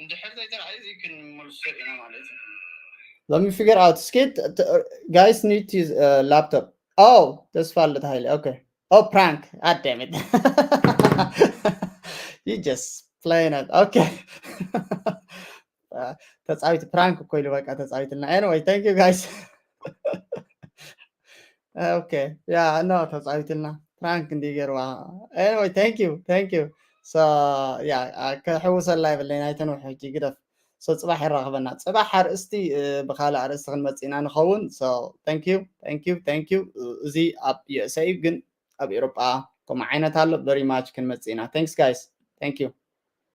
እንድሕር ዘይተራእዩ እዚ ክንመልሶ ኢና ማለት እዩ። Let me figure out. እስኪ guys need to use laptop. Oh ተስፋ ኣለ ተሃይለ። Okay. Oh prank. God damn it. You just playing it. Okay. ተጻዊት ፕራንክ እኮ ኢሉ በቃ ተጻዊትና። Anyway thank you guys. Okay yeah no ተጻዊትና ፕራንክ እንዲ ገርዋ። Anyway thank you thank you. So yeah ክሕውሰላ ይብለይ ናይተን ውሕጂ ግደፍ። So ጽባሕ ይራኸበና። ጽባሕ ኣርእስቲ ብኻልእ ኣርእስቲ ክንመጽእ ኢና ንኸውን። So thank you thank you thank you። እዚ ኣብ USA ግን ኣብ ኤውሮጳ ከምኡ ዓይነት ኣሎ። Very much ክንመጽእ ኢና። Thanks guys thank you.